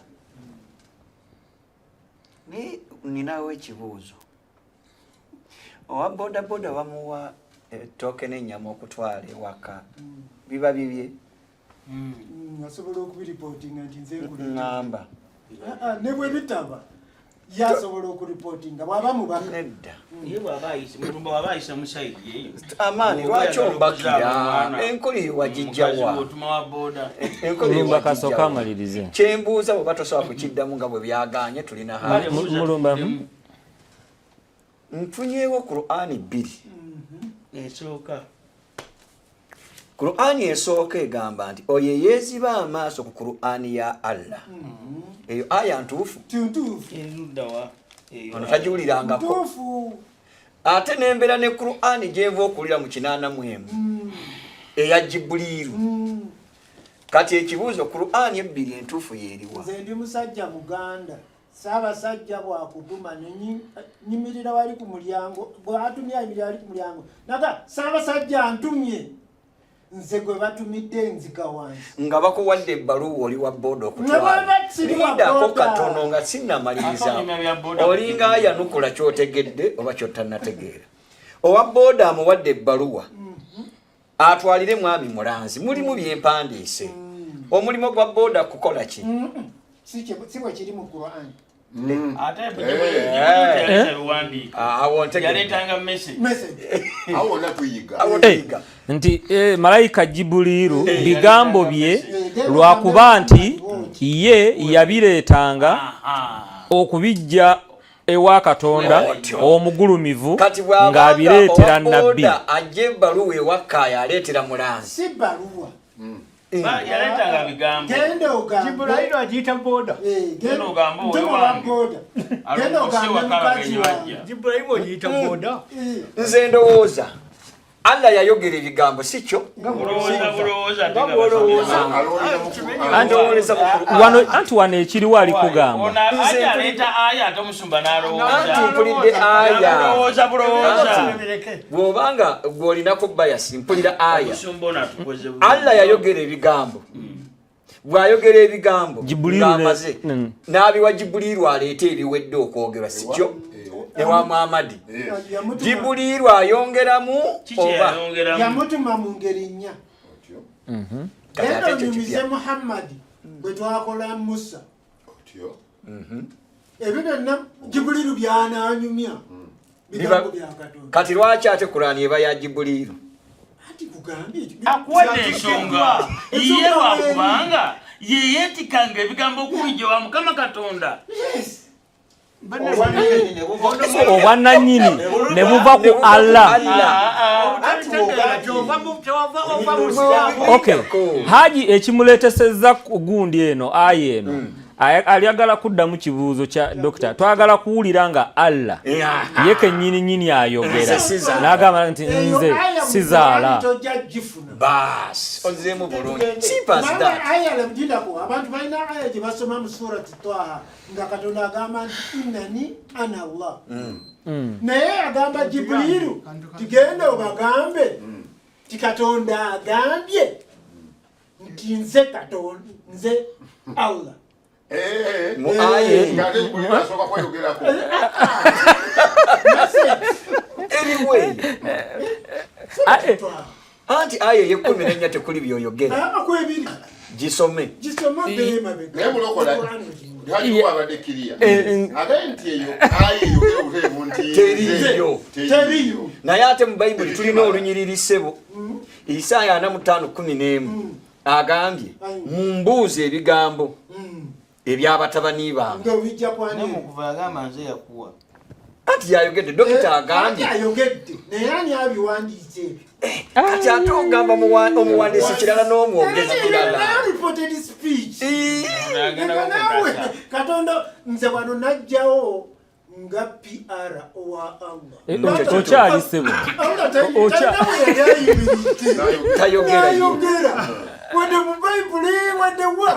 naye ninawo ekibuuzo. Owa bodaboda bamuwa ettooke n'ennyama okutwala ewaka, biba bibye? Asobola okubiripootinga nti nze nkuleetedde. Ŋŋamba. Ah, ah, ne bwe bitaba yasobola okuripootinga bw'aba mubaka. Nedda. Ye bw'aba ayise Mulumba, bw'aba ayise mu side eyo. Amaani, lwaki ombakira enkoli wagijjawa? Otuma wa boda. Enkoli Mulumba, kasooka wagijjawa? amalirize. Kyembuuza, bweba tosobola kukiddamu nga bwe byaganye, tulina Kale, haji. buuza Mulumba, tuddemu. Nfunyeewo Qur'ani bbiri. Esooka. Qur'ani esooka egamba nti oyo eyeeziba amaaso ku Qur'ani ya Allah, eyo aya ntuufu? Ntuufu. Eruddawa eyo? Ono tagiwulirangako. Ntuufu. Ate nembeera ne Qur'ani gyenva okuwulira mu 81 eya Jibuliiru. Kati ekibuuzo, Qur'ani ebbiri entuufu yeeriwa? Nze ndi musajja muganda. Saabasajja bwakutuma nyimirira wali ku mulyango, bwatumye ayimirira wali ku mulyango, naga Saabasajja antumye, nze gwe batumidde nzika wansi. Nga bakuwadde ebbaluwa, oli wa boda. Ne bw'aba siri wa Lindako boda. katono nga sinnamaliriza. Akanyumya bya boda. Olinga ayanukula kyotegedde oba kyotannategeera. Owa boda amuwadde ebbaluwa atwalire mwami Mulanzi, mulimu byempandiise. Omulimu gwa boda kukola ki? Si bwe kiri mu Qur'an. Ate Eh. biwandiika. Awo ntegedde. Yaleetanga message. Message. Awo wonna tuyiga. Awo tuyiga. Nti malayika Jibuliiru bigambo bye, lwakuba nti ye yabireetanga okubijja ewa Katonda Otyo. omugulumivu Kati bw'abanga ng'abireetera owa nabbi. boda ajja ebbaluwa ewakkaaya aleetera Mulanzi. Si bbaluwa. Yaleetanga bigambo. Genda ogambe. Jibulayiro agiyita boda. Eh, Genda ogambe ntuma wa owewange. boda, genda Alongose ogambe waka mukazi abagenyi wange. bajja. Jibulayiro ogiyita boda. Nze ndowooza Allah yayogera ebigambo, si kyo? Bulowooza bulowooza ate nga Bw'olowooza. basomesa. Alowooza mu Qur'an. Ndowooza mu Qur'an. Wano anti wano ekiriwo ali kugamba. Ono aja aleeta aya ate omusumba n'alowooza. Anti mpulidde aya. Bulowooza bulowooza. Anti bw'obanga gw'olinako bias, mpulira aya. Omusumba ono atukoze bulungi. Allah yayogera ebigambo. Bw'ayogera ebigambo Jibuliiru ng'amaze, n'abiwa Jibuliiru aleete ebiwedde okwogerwa, si kyo? Ewa Muhamadi. Yamutuma- Jibuliiru ayongeramu Kiki oba? yayongeramu? Yamutuma mu ngeri nnya. Kati Genda ate ekyo onyumize kipya. Muhammadi bwe twakola Musa. Ebyo byonna Jibuliru byananyumya bigambo bya Katonda. Kati lwaki ate Kurani eba ya Jibuliiru? Anti kugambye ekyo. Akuwadde ensonga ye. Ensonga Lwakubanga ye yeetikanga ebigambo okubijja wa Mukama Katonda. Yes. Obwannannyini ne buva ku Allah. Okay, haji ekimuleetesezza ku gundi eno, aya eno, alyagala kuddamu kibuuzo kya dokita. Twagala kuwulira nga Allah ye kennyini nnyini ayogera Nze sizaala. n'agamba nti Eyo nze aya mu sizaala. Qur'ani tojja gifuna. Baas, ozeemu bulungi. Simple as Kubanga that. aya lamjindako abantu balina aya gye basoma mu Surati Taha nga Katonda agamba nti innani ana Allah. Naye agamba Jibuliiru tigenda obagambe ti Katonda agambye nti nze Katonda, nze Allah. Mu aya Ng'ate Jibuliiru asooka kweyogerako. Anyway, anti aya ey'ekkumi n'ennya tekuli byoyogera. Ah, kwebiri. Gisome. Gisome oddeyo emabega. Naye mulokola haliwo abadde kiriya ate nti eyo aya eyogera obutereevu nti Teriiyo. Teriiyo. Naye ate mu Bayibuli tulina olunyiriri, ssebo. Isaaya 45:11 agambye mumbuuze ebigambo ebyabatabani bange. Nga bijja kwani? Namukuva agamba nze yakuwa. Anti yayogedde, dokita agambye. Anti ayogedde, naye ani abiwandiise ebyo? Kati ate ogamba omuwandiisi kirala n'omwogezi kirala. Reported speech. Leka naawe, Katonda nze wano najjawo nga PR owa Allah. Okyali ssebo. Allah talina bwe yali ayimiridde. Tayogera ye. Nayogera. Wadde mu Bayibuli, wadde wa.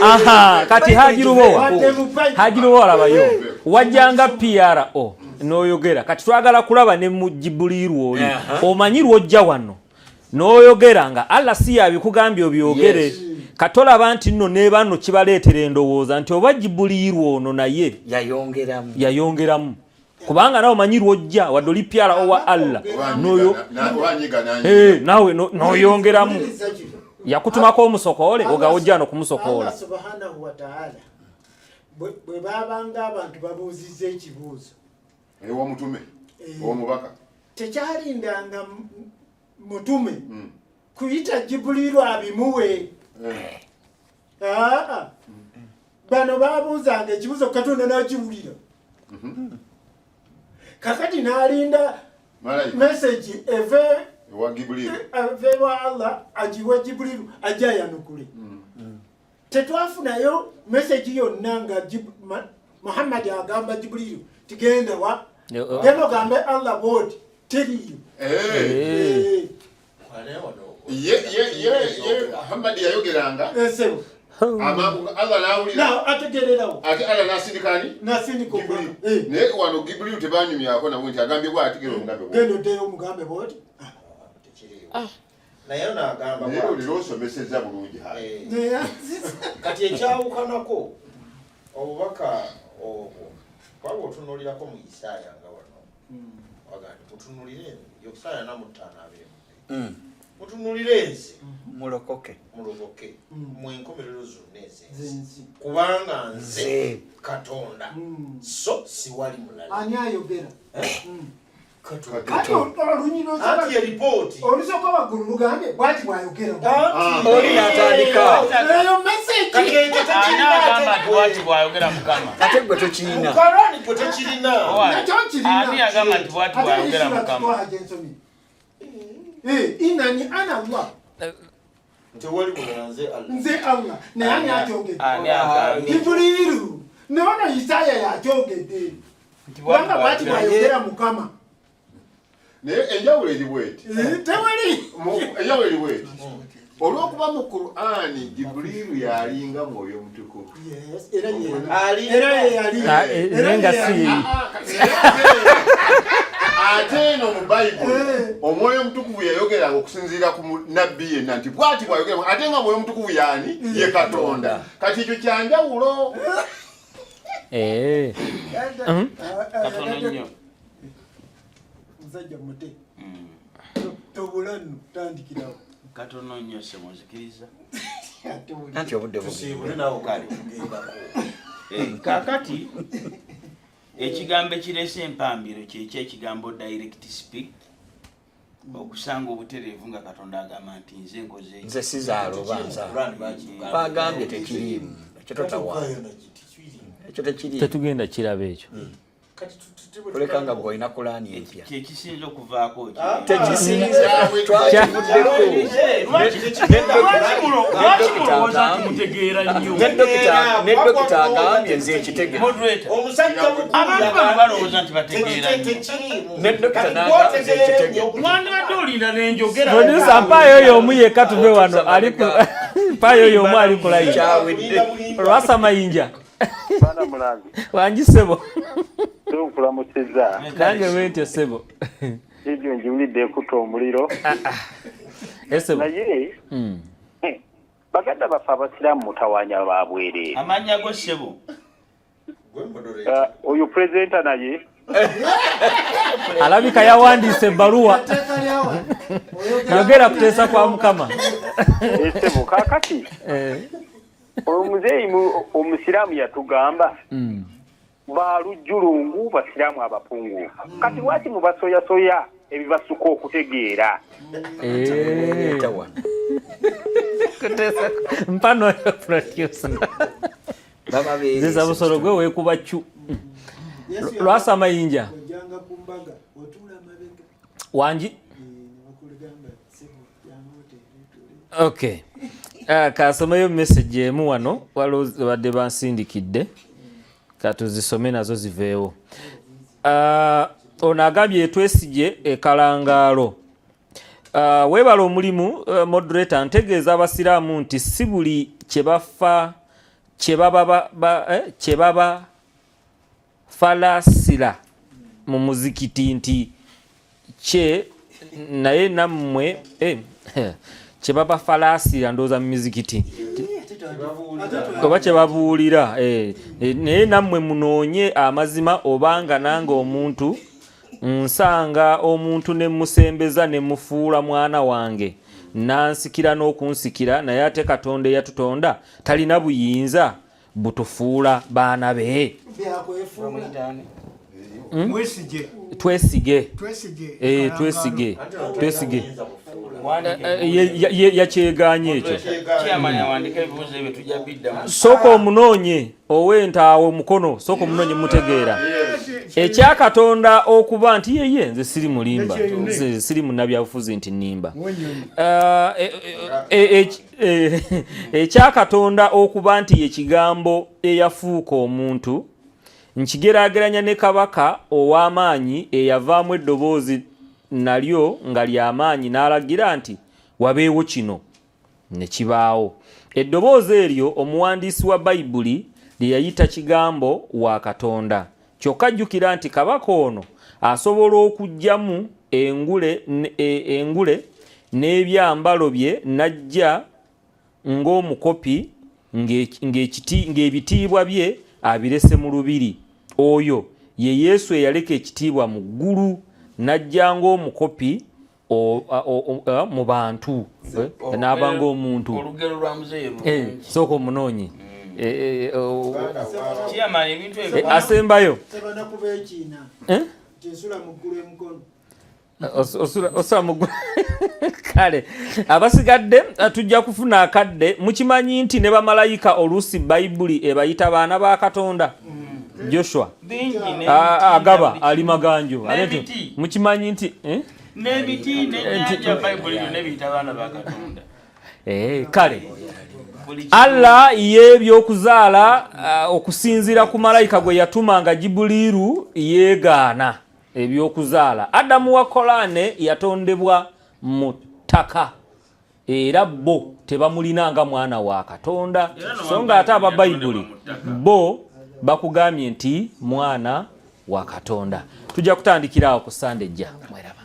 Aha, kati Haji Lubowa. Wadde mu Bayibuli. Haji Lubowa labayo. Wajjanga PRO n'oyogera. Kati twagala kulaba ne mu Jibuliiru oli. Omanyi lw'ojja wano n'oyogera nga Allah si yabikugambye obyogere. Yes. Katolaba nti nno ne bano kibaleetera endowooza nti oba Jibuliiru ono naye yayongeramu. Yayongeramu. Kubanga nawe omanyi lw'ojja wadde oli PRO wa Allah. N'oyo Oba nyiga nanyiga. Naawe n'oyongeramu. Wuliriza kino. Yakutumako omusokoole, oga ojja no kumusokoola. Allah subhanahu wa ta'ala bwe babanga abantu babuuzizza ekibuuzo. Ew'omutume, ow'omubaka. Tekyalindanga mutume kuyita Jibuliiru abimuwe. Aa, bano babuuzanga ekibuuzo Katonda n'akiwulira. Kakati n'alinda Malayika. message eve Ewa Jibuliiru. ave wa Allah agiwe Jibuliiru ajje ayanukule. Tetwafunayo message yonna nga Muhammad agamba Jibuliiru tigenda wa genda ogambe Allah bw'oti, teriyo. Ye Muhammad yayogeranga. Ssebo. Amangu Allah n'awulira. Now, ategeererawo. Ate Allah n'asindika ani? N'asindika Jibuliiru. Naye wano Jibuliiru tebanyumyako nawe nti agambye bw'ati, genda omugambe bw'oti. Genda oddeyo omugambe bw'oti. Naye ono agamba Naye bw'ati. olero osomesezza bulungi hali. Kati ekyawukanako obubaka obwo kwaba otunuulirako mu Isaaya nga wano waga nti mutunuulire Isaaya 45:22. Mutunuulire nze. Mulokoke. Mulokoke. Mu enkomerero zonna ez'ensi. Kubanga nze Nze. Katonda. So siwali mulala. Ani ayogera? Katonda. Kati olunyiriri Anti ye ripooti. olusooka waggulu lugambye bw'ati bw'ayogera. Oli n'atandika. Eyo message. Kati ekyo tekirina Ani agamba ate nti bw'ati bw'ayogera Mukama? Ate gwe tokirina. Mu Korani gwe tekirina. Nakyo nkirina. Ani agamba nti bw'ati Ate bw'ayogera Yesu Mukama? atutwala gye nsomye. Inani ana Allah. Tewali mulala nze Allah. Nze Allah. Naye ani akyogedde? Ani agambye? Jibuliiru. Ne wano Isaaya yakyogedde. Nti bw'ati Kubanga bw'ati bw'ayogera. bw'ayogera Mukama. Naye enjawulo eri bw'eti. Tewali. Enjawulo eri bw'eti. Olw'okuba mu Qur'ani Jibuliiru yalinga mwoyo mutukuvu. Yes, era ye Ali. Era ye yali. Naye Era nga ye si yali. Ate eno mu Bayibuli omwoyo omutukuvu yayogeranga okusinziira ku nabbi yenna nti bw'ati bw'ayogera, ate nga omwoyo omutukuvu y'ani? Ye Katonda. Kati ekyo kya njawulo. Katono nnyo. Musajja mute. Tobula nno, tandikirawo. Katono nnyo ssebo, nzikiriza. Anti obudde Tusiibule naawe kale tugendako. Kaakati ekigambo ekireese empambiro kyekyo ekigambo direct speak, okusanga obutereevu nga Katonda agamba nti nze nkoze eki. Nze sizaala oba nzaala. Bagambye tekiriimu. Ekyo totawaana. Ekyo tekiriimu. Tetugenda kiraba ekyo. Kuleka nga gw'olina Kulaani empya. Kyekisinza okuvaako ki? Tekisinza, twakivuddeko. Lwaki mulowooza nti mutegeera nnyo? Ne dokita agambye nze ekitegera. Moderator, Omusajja mukulu abantu bano balowooza nti bategeera nnyo. Tekiriimu. Ne dokita n'agamba nze ekitegera. Wandibadde olinda n'enjogera. Producer, mpaayo oyo omu yekka tuve wano. Ali ku mpaayo oyo omu ali ku line. Kyawedde. Lwasa Mayinja. Bana mulanzi. Wangi ssebo. Nkulamusizza. Nange bwentyo ssebo. Ebyo njiwulidde ekutta omuliro. Ssebo. Naye baganda baffe abasiraamu mutawaanya ba bwereere. Amannya go ssebo. Oyo pulezidenta naye Alabika yawandiise ebbaluwa. Yogera kuteesa kwa Mukama. Ssebo kaakati oyo muzeeyi omusiraamu yatugamba balujjulungu basiraamu abapungu. Kati lwaki mubasoyasoya ebibasuka okutegeera? Mpano producer. Ziza busolo gwe weekuba ccu. Lwasa Mayinja. Ojjanga ku mbaga otuula mabega. Wangi? Okay. Kasomeyo message emu wano waliwo badde bansindikidde katuzisome nazo ziveewo. Ono agambye Twesigye ekalangaalo. Weebala omulimu moderator, ntegeeza abasiraamu nti si buli kye baba falasira mu muzikiti nti kye naye nammwe kye baba falasira ndowooza mu mizikiti oba kye babuulira naye nammwe munoonye amazima obanga nange omuntu nsanga omuntu ne musembeza ne mufuula mwana wange nansikira n'okunsikira naye ate Katonda eyatutonda talina buyinza butufuula baana be. Twesige. Twesige. Twesige. Yakyeganye ekyo. Sooka omunoonye ow'entaawo omukono, sooka omunoonye mutegeera. Ekya Katonda okuba nti yeye nze siri mulimba, siri munnabyabufuzi nti nnimba. Ekya Katonda okuba nti ye kigambo eyafuuka omuntu, nkigeraageranya ne kabaka ow'amaanyi eyavaamu eddoboozi nalyo nga ly'amaanyi n'alagira nti wabeewo kino ne kibaawo. Eddoboozi eryo omuwandiisi wa Bayibuli lye yayita kigambo wa Katonda. Kyokka jjukira nti kabaka ono asobola okuggyamu engule n'ebyambalo bye n'ajja ng'omukopi ng'ebitiibwa bye abirese mu lubiri. Oyo ye Yesu eyaleka ekitiibwa mu ggulu n'ajja ng'omukopi mu bantu n'aba ng'omuntu. Sooka omunoonye. Asembayo. Kale abasigadde tujja kufuna akadde. Mukimanyi nti ne bamalayika oluusi Bayibuli ebayita baana ba Katonda. Joshua agaba ali maganjo. Mukimanyi nti n'emiti n'ennyanja Bayibuli byonna ebiyita baana ba Katonda. Kale Allah ye ebyokuzaala okusinziira ku malayika gwe yatuma nga Jibuliiru yeegaana ebyokuzaala. Adamu wa Korane yatondebwa mu ttaka era bo tebamulina nga mwana wa Katonda, so nga ate aba Bayibuli bo bakugambye nti mwana wa Katonda. Tujja kutandikira awo ku Sande ejja. Mweraba.